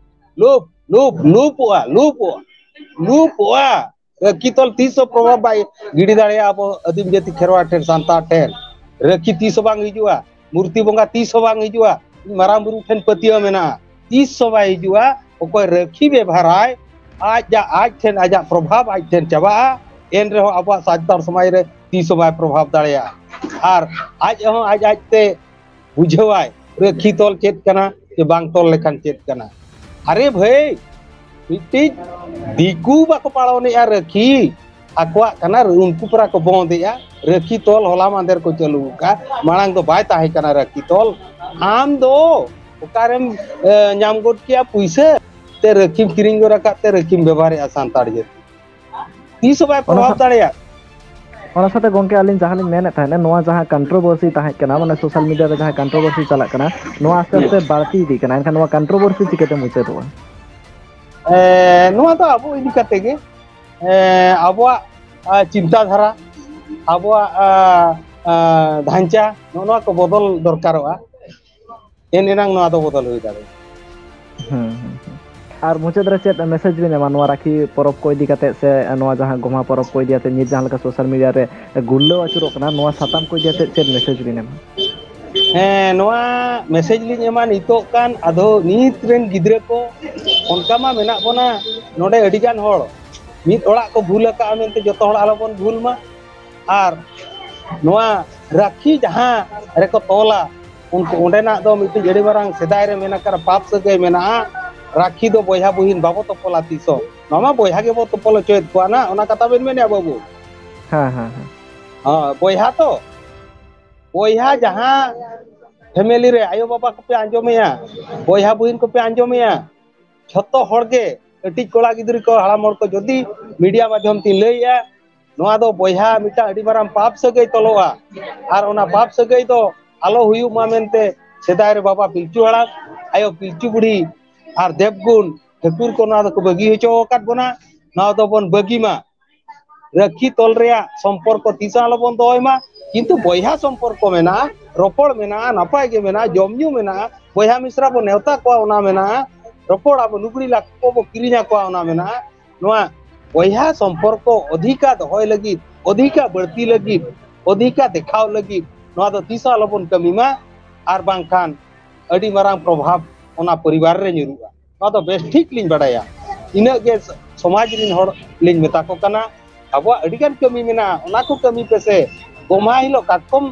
ᱞᱩᱯ, ᱞᱩᱯ, ᱞᱩᱯᱚᱜᱼᱟ, ᱞᱩᱯᱚᱜᱼᱟ, ᱞᱩᱯᱚᱜᱼᱟ᱾ ᱨᱟᱹᱠᱷᱤ ᱛᱚᱞ ᱛᱤᱥ ᱦᱚᱸ ᱯᱨᱚᱵᱷᱟᱵᱽ ᱵᱟᱭ ᱜᱤᱰᱤ ᱫᱟᱲᱮᱭᱟᱜᱼᱟ ᱟᱵᱚ ᱟᱹᱫᱤᱢ ᱡᱟᱹᱛᱤ ᱠᱷᱮᱨᱣᱟᱲ ᱴᱷᱮᱱ, ᱥᱟᱱᱛᱟᱲ ᱴᱷᱮᱱ᱾ ᱨᱟᱹᱠᱷᱤ ᱛᱤᱥ ᱦᱚᱸ ᱵᱟᱝ ᱦᱤᱡᱩᱜᱼᱟ, ᱢᱩᱨᱛᱤ ᱵᱚᱸᱜᱟ ᱛᱤᱥ ᱦᱚᱸ ᱵᱟᱝ ᱦᱤᱡᱩᱜᱼᱟ᱾ ᱢᱟᱨᱟᱝ ᱵᱩᱨᱩ ᱴᱷᱮᱱ ᱯᱟᱹᱛᱭᱟᱹᱣ ᱢᱮᱱᱟᱜᱼᱟ, ᱛᱤᱥ ᱦᱚᱸ ᱵᱟᱭ ᱦᱤᱡᱩᱜᱼᱟ᱾ ᱚᱠᱚᱭ ᱨᱟᱹᱠᱷᱤ ᱵᱮᱵᱷᱟᱨᱟᱭ, ᱟᱡ ᱟᱡ ᱴᱷᱮᱱ ᱟᱡᱟᱜ ᱯᱨᱚᱵᱷᱟᱵᱽ ᱟᱡ ᱴᱷᱮᱱ ᱪᱟᱵᱟᱜᱼᱟ, ᱮᱱ ᱨᱮᱦᱚᱸ ᱟᱵᱚᱣᱟᱜ ᱥᱟᱱᱛᱟᱲ ᱥᱚᱢᱟᱡᱽ ᱨᱮ ᱛᱤᱥ ᱦᱚᱸ ᱵᱟᱭ ᱯᱨᱚᱵᱷᱟᱵᱽ ᱫᱟᱲᱮᱭᱟᱜᱼᱟ᱾ ᱟᱨ ᱟᱡ ᱦᱚᱸ ᱟᱡ ᱟᱡ ᱛᱮ ᱵᱩᱡᱷᱟᱹᱣᱟᱭ, ᱨᱟᱹᱠᱷᱤ ᱛᱚᱞ ᱪᱮᱫ ᱠᱟᱱᱟ, ᱥᱮ ᱵᱟᱝ ᱛᱚᱞ ᱞᱮᱠᱷᱟᱱ ᱪᱮᱫ ᱠᱟᱱᱟ᱾ ᱟᱨᱮ ᱵᱷᱟᱹᱭ, ᱢᱤᱫᱴᱤᱡ ᱫᱤᱠᱩ ᱵᱟᱠᱚ ᱯᱟᱞᱚᱱᱮᱜᱼᱟ ᱨᱟᱹᱠᱷᱤ, ᱟᱠᱚᱣᱟᱜ ᱠᱟᱱᱟ, ᱩᱱᱠᱩ ᱯᱮᱨᱟ ᱠᱚ ᱵᱚᱸᱫᱮᱜᱼᱟ᱾ ᱨᱟᱹᱠᱷᱤ ᱛᱚᱞ ᱦᱚᱞᱟ ᱢᱟᱦᱫᱮᱨ ᱠᱚ ᱪᱟᱹᱞᱩ ᱟᱠᱟᱫ, ᱢᱟᱲᱟᱝ ᱫᱚ ᱵᱟᱭ ᱛᱟᱦᱮᱸ ᱠᱟᱱᱟ ᱨᱟᱹᱠᱷᱤ ᱛᱚᱞ᱾ ᱟᱢ ᱫᱚ ᱚᱠᱟᱨᱮᱢ, ᱮ, ᱧᱟᱢ ᱜᱚᱫ ᱠᱮᱭᱟ ᱯᱩᱭᱥᱟᱹ, ᱛᱮ ᱨᱟᱹᱠᱷᱤᱢ ᱠᱤᱨᱤᱧ ᱜᱚᱫ ᱟᱠᱟᱫ ᱛᱮ ᱨᱟᱹᱠᱷᱤᱢ ᱵᱮᱵᱚᱦᱟᱨᱮᱜᱼᱟ ᱥᱟᱱᱛᱟᱲ ᱡᱟᱹᱛᱤ᱾ ᱛᱤᱥ ᱦᱚᱸ ᱵᱟᱭ ᱚᱱᱟ ᱯᱨᱚᱵᱷᱟᱵᱽ ᱥᱟ-, ᱫᱟᱲᱮᱭᱟᱜ᱾ ᱚᱱᱟ ᱥᱟᱶᱛᱮ ᱜᱚᱝᱠᱮ, ᱟᱹᱞᱤᱧ ᱡᱟᱦᱟᱸ ᱞᱤᱧ ᱢᱮᱱᱮᱫ ᱛᱟᱦᱮᱸᱫ, ᱱᱚᱣᱟ ᱡᱟᱦᱟᱸ ᱠᱚᱱᱴᱨᱳᱵᱷᱟᱨᱥᱤ ᱛᱟᱦᱮᱸ ᱠᱟᱱᱟ, ᱢᱟᱱᱮ ᱥᱳᱥᱟᱞ ᱢᱤᱰᱤᱭᱟ ᱨᱮ ᱡᱟᱦᱟᱸ ᱠᱚᱱᱴᱨᱳᱵᱷᱟᱨᱥᱤ ᱪᱟᱞᱟᱜ ᱠᱟᱱᱟ, ᱱᱚᱣᱟ ᱟᱥᱛᱮ ᱟᱥᱛᱮ ᱵᱟᱹᱲᱛᱤ ᱤᱫᱤᱜ ᱠᱟᱱᱟ, ᱮᱱᱠᱷᱟᱱ ᱱᱚᱣᱟ ᱠᱚᱱᱴᱨᱳᱵᱷᱟᱨᱥᱤ ᱪᱤᱠᱟᱹᱛᱮ ᱢᱩᱪᱟᱹᱫᱚᱜᱼᱟ? ᱮ, ᱱᱚᱣᱟ ᱫᱚ ᱟᱵᱚ ᱤᱫᱤ ᱠᱟᱛᱮ ᱜᱮ, ᱮ, ᱟᱵᱚᱣᱟᱜ ᱟᱨ ᱪᱤᱱᱛᱟᱹ ᱫᱷᱟᱨᱟ, ᱟᱵᱚᱣᱟᱜ ᱟᱨ, ᱟᱨ, ᱰᱷᱟᱧᱪᱟ, ᱱᱚᱜᱼᱚ ᱱᱚᱣᱟ ᱠᱚ ᱵᱚᱫᱚᱞ ᱫᱚᱨᱠᱟᱨᱚᱜᱼᱟ᱾ ᱮᱱ ᱮᱱᱟᱝ ᱱᱚᱣᱟ ᱫᱚ ᱵᱚᱫᱚᱞ ᱦᱩᱭ ᱫᱟᱲᱮᱭᱟᱜᱼᱟ᱾ ᱦᱩᱸ, ᱦᱩᱸ, ᱦᱩᱸ᱾ ᱟᱨ ᱢᱩᱪᱟᱹᱫ ᱨᱮ ᱪᱮᱫ ᱢᱮᱥᱮᱡᱽ ᱵᱤᱱ ᱮᱢᱟ ᱱᱚᱣᱟ ᱨᱟᱠᱷᱤ ᱯᱚᱨᱚᱵᱽ ᱠᱚ ᱤᱫᱤ ᱠᱟᱛᱮ, ᱥᱮ ᱱᱚᱣᱟ ᱡᱟᱦᱟᱸ ᱜᱚᱢᱦᱟ ᱯᱚᱨᱚᱵᱽ ᱠᱚ ᱤᱫᱤ ᱠᱟᱛᱮ ᱱᱤᱛ ᱡᱟᱦᱟᱸ ᱞᱮᱠᱟ ᱥᱳᱥᱟᱞ ᱢᱤᱰᱤᱭᱟ ᱨᱮ ᱜᱩᱨᱞᱟᱹᱣ ᱟᱹᱪᱩᱨᱚᱜ ᱠᱟᱱᱟ, ᱱᱚᱣᱟ ᱥᱟᱛᱟᱢ ᱠᱚ ᱤᱫᱤ ᱠᱟᱛᱮ ᱪᱮᱫ ᱢᱮᱥᱮᱡᱽ ᱵᱤᱱ ᱮᱢᱟ? ᱦᱮᱸ, ᱱᱚᱣᱟ ᱢᱮᱥᱮᱡᱽ ᱞᱤᱧ ᱮᱢᱟ ᱱᱤᱛᱚᱜ ᱠᱟᱱ ᱟᱫᱚ ᱱᱤᱛ ᱨᱮᱱ ᱜᱤᱫᱽᱨᱟᱹ ᱠᱚ, ᱚᱱᱠᱟ ᱢᱟ ᱢᱮᱱᱟᱜ ᱵᱚᱱᱟ ᱱᱚᱰᱮ ᱟᱹᱰᱤ ᱜᱟᱱ ᱦᱚᱲ, ᱢᱤᱫ ᱚᱲᱟᱜ ᱠᱚ ᱵᱷᱩᱞ ᱟᱠᱟᱫᱼᱟ ᱢᱮᱱᱛᱮ ᱡᱚᱛᱚ ᱦᱚᱲ ᱟᱞᱚᱵᱚᱱ ᱵᱷᱩᱞ ᱢᱟ᱾ ᱟᱨ ᱱᱚᱣᱟ ᱨᱟᱹᱠᱷᱤ ᱡᱟᱦᱟᱸ ᱨᱮᱠᱚ ᱛᱚᱞᱟ, ᱩᱱᱠᱩ ᱚᱸᱰᱮᱱᱟᱜ ᱫᱚ ᱢᱤᱫᱴᱤᱡ ᱟᱹᱰᱤ ᱢᱟᱨᱟᱝ ᱥᱮᱫᱟᱭ ᱨᱮ ᱢᱮᱱ ᱟᱠᱟᱫ ᱯᱟᱯ ᱥᱟᱹᱜᱟᱹᱭ ᱢᱮᱱᱟᱜᱼᱟ᱾ ᱨᱟᱹᱠᱷᱤ ᱫᱚ ᱵᱚᱭᱦᱟ ᱵᱩᱦᱤᱱ ᱵᱟᱵᱚ ᱛᱚᱯᱚᱞᱟ ᱛᱤᱥ ᱦᱚᱸ᱾ ᱱᱚᱣᱟ ᱢᱟ ᱵᱚᱭᱦᱟ ᱜᱮᱵᱚ ᱛᱚᱯᱚᱞ ᱦᱚᱪᱚᱭᱮᱫ ᱠᱚᱣᱟ ᱱᱟ, ᱚᱱᱟ ᱠᱟᱛᱷᱟ ᱵᱮᱱ ᱢᱮᱱᱮᱫᱼᱟ ᱵᱟᱹᱵᱩ? ᱦᱮᱸ, ᱦᱮᱸ, ᱦᱮᱸ᱾ ᱦᱚᱸ, ᱵᱚᱭᱦᱟ ᱛᱚ, ᱵᱚᱭᱦᱟ ᱡᱟᱦᱟᱸ ᱯᱷᱮᱢᱮᱞᱤ ᱨᱮ ᱟᱭᱳ ᱵᱟᱵᱟ ᱠᱚᱯᱮ ᱟᱸᱡᱚᱢᱮᱭᱟ, ᱵᱚᱭᱦᱟ ᱵᱩᱦᱤᱱ ᱠᱚᱯᱮ ᱟᱸᱡᱚᱢᱮᱭᱟ, ᱡᱷᱚᱛᱚ ᱦᱚᱲ ᱜᱮ, ᱠᱟᱹᱴᱤᱡ ᱠᱚᱲᱟ ᱜᱤᱫᱽᱨᱟᱹ ᱠᱚ, ᱦᱟᱲᱟᱢ ᱦᱚᱲ ᱠᱚ, ᱡᱩᱫᱤ ᱢᱤᱰᱤᱭᱟ ᱢᱟᱫᱽᱫᱷᱚᱢ ᱛᱤᱧ ᱞᱟᱹᱭᱮᱜᱼᱟ, ᱱᱚᱣᱟ ᱫᱚ ᱵᱚᱭᱦᱟ ᱢᱤᱫᱴᱟᱝ ᱟᱹᱰᱤ ᱢᱟᱨᱟᱝ ᱯᱟᱯ ᱥᱟᱹᱜᱟᱹᱭ ᱛᱚᱞᱚᱜᱼᱟ᱾ ᱟᱨ ᱚᱱᱟ ᱯᱟᱯ ᱥᱟᱹᱜᱟᱹᱭ ᱫᱚ ᱟᱞᱚ ᱦᱩᱭᱩᱜ ᱢᱟ ᱢᱮᱱᱛᱮ ᱥᱮᱫᱟᱭ ᱨᱮ ᱵᱟᱵᱟ ᱯᱤᱞᱪᱩ ᱦᱟᱲᱟᱢ, ᱟᱭᱳ ᱯᱤᱞᱪᱩ ᱵᱩᱲᱦᱤ ᱟᱨ ᱫᱮᱵᱽᱜᱩᱱ ᱴᱷᱟᱹᱠᱩᱨ ᱠᱚ ᱱᱚᱣᱟ ᱫᱚᱠᱚ ᱵᱟᱹᱜᱤ ᱦᱚᱪᱚ ᱟᱠᱟᱫ ᱵᱚᱱᱟ᱾ ᱱᱚᱣᱟ ᱫᱚᱵᱚᱱ ᱵᱟᱹᱜᱤ ᱢᱟ᱾ ᱨᱟᱹᱠᱷᱤ ᱛᱚᱞ ᱨᱮᱭᱟᱜ ᱥᱚᱢᱯᱚᱨᱠᱚ ᱛᱤᱥ ᱦᱚᱸ ᱟᱞᱚᱵᱚᱱ ᱫᱚᱦᱚᱭ ᱢᱟ, ᱠᱤᱱᱛᱩ ᱵᱚᱭᱦᱟ ᱥᱚᱢᱯᱚᱨᱠᱚ ᱢᱮᱱᱟᱜᱼᱟ, ᱨᱚᱯᱚᱲ ᱢᱮᱱᱟᱜᱼᱟ, ᱱᱟᱯᱟᱭ ᱜᱮ ᱢᱮᱱᱟᱜᱼᱟ, ᱡᱚᱢ ᱧᱩ ᱢᱮᱱᱟᱜᱼᱟ, ᱵᱚᱭᱦᱟ ᱢᱤᱥᱨᱟ ᱵᱚᱱ ᱱᱮᱣᱛᱟ ᱠᱚᱣᱟ, ᱚᱱᱟ ᱢᱮᱱᱟᱜᱼᱟ, ᱨᱚᱯᱚᱲ ᱟᱵᱚ, ᱞᱩᱜᱽᱲᱤ ᱞᱟᱯᱚ ᱵᱚ ᱠᱤᱨᱤᱧ ᱟᱠᱚᱣᱟ, ᱚᱱᱟ ᱢᱮᱱᱟᱜᱼᱟ᱾ ᱱᱚᱣᱟ ᱵᱚᱭᱦᱟ ᱥᱚᱢᱯᱚᱨᱠᱚ ᱚᱫᱷᱤᱠᱟ ᱫᱚᱦᱚᱭ ᱞᱟᱹᱜᱤᱫ, ᱚᱫᱷᱤᱠᱟ ᱵᱟᱹᱲᱛᱤ ᱞᱟᱹᱜᱤᱫ, ᱚᱫᱷᱤᱠᱟ ᱫᱮᱠᱷᱟᱣ ᱞᱟᱹᱜᱤᱫ ᱱᱚᱣᱟ ᱫᱚ ᱛᱤᱥ ᱦᱚᱸ ᱟᱞᱚᱵᱚᱱ ᱠᱟᱹᱢᱤ ᱢᱟ, ᱟᱨ ᱵᱟᱝᱠᱷᱟᱱ ᱟᱹᱰᱤ ᱢᱟᱨᱟᱝ ᱯᱨᱚᱵᱷᱟᱵᱽ ᱚᱱᱟ ᱯᱚᱨᱤᱵᱟᱨ ᱨᱮ ᱧᱩᱨᱩᱜᱼᱟ᱾ ᱱᱚᱣᱟ ᱫᱚ ᱵᱮᱥ ᱴᱷᱤᱠ ᱞᱤᱧ ᱵᱟᱰᱟᱭᱟ᱾ ᱤᱱᱟᱹᱜ ᱜᱮ ᱥᱚᱢᱟᱡᱽ ᱨᱤᱱ ᱦᱚᱲ ᱞᱤᱧ ᱢᱮᱛᱟ ᱠᱚ ᱠᱟᱱᱟ, ᱟᱵᱚᱣᱟᱜ ᱟᱹᱰᱤᱜᱟᱱ ᱠᱟᱹᱢᱤ ᱢᱮᱱᱟᱜᱼᱟ, ᱚᱱᱟ ᱠᱚ ᱠᱟᱹᱢᱤ ᱯᱮᱥᱮ᱾ ᱜᱚᱢᱦᱟ ᱦᱤᱞᱳᱜ ᱠᱟᱴᱠᱚᱢ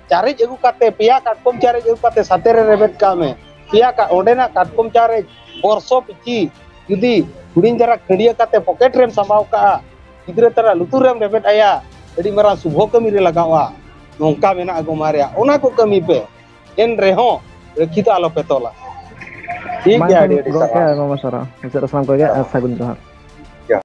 ᱪᱟᱨᱮᱡ ᱟᱹᱜᱩ ᱠᱟᱛᱮ, ᱯᱮᱭᱟ ᱠᱟᱴᱠᱚᱢ ᱪᱟᱨᱮᱡ ᱟᱹᱜᱩ ᱠᱟᱛᱮ ᱥᱟᱛᱮ ᱨᱮ ᱨᱮᱵᱮᱫ ᱠᱟᱜ ᱢᱮ᱾ ᱯᱮᱭᱟ ᱠᱟ-, ᱚᱸᱰᱮᱱᱟᱜ ᱠᱟᱴᱠᱚᱢ ᱪᱟᱨᱮᱡ ᱵᱚᱨᱥᱚ ᱯᱤᱪᱷᱤ ᱡᱩᱫᱤ ᱦᱩᱰᱤᱧ ᱫᱷᱟᱨᱟ ᱠᱷᱟᱹᱰᱭᱟᱹ ᱠᱟᱛᱮ ᱯᱚᱠᱮᱴ ᱨᱮᱢ ᱥᱟᱢᱵᱟᱣ ᱠᱟᱜᱼᱟ, ᱜᱤᱫᱽᱨᱟᱹ ᱛᱟᱨᱟ ᱞᱩᱛᱩᱨ ᱨᱮᱢ ᱨᱮᱵᱮᱫ ᱟᱭᱟ, ᱟᱹᱰᱤ ᱢᱟᱨᱟᱝ ᱥᱩᱵᱷᱚ ᱠᱟᱹᱢᱤ ᱨᱮ ᱞᱟᱜᱟᱣᱼᱟ᱾ ᱱᱚᱝᱠᱟ ᱢᱮᱱᱟᱜᱼᱟ ᱜᱚᱢᱦᱟ ᱨᱮᱭᱟᱜ, ᱚᱱᱟ ᱠᱚ ᱠᱟᱹᱢᱤ ᱯᱮ᱾ ᱮᱱ ᱨᱮᱦᱚᱸ ᱨᱟᱹᱠᱷᱤ ᱫᱚ ᱟᱞᱚ ᱯᱮ ᱛᱚᱞᱟ᱾ ᱴᱷᱤᱠ ᱢᱟ ᱜᱮᱭᱟ, ᱮᱱᱠᱷᱟᱱ ᱟᱹᱰᱤ ᱟᱹᱰᱤ ᱜᱚᱢᱠᱮ, ᱥᱟᱨᱦᱟᱣ᱾ ᱟᱭᱢᱟ ᱟᱭᱢᱟ ᱥᱟᱨᱦᱟᱣ᱾ ᱢᱩᱪᱟᱹᱫ ᱨᱮ ᱥᱟᱱᱟᱢ ᱠᱚᱜᱮ ᱥᱟᱨᱦᱟᱣ᱾ ᱦᱮᱸ᱾ ᱥᱟᱹᱜᱩᱱ ᱡᱚᱦᱟᱨ᱾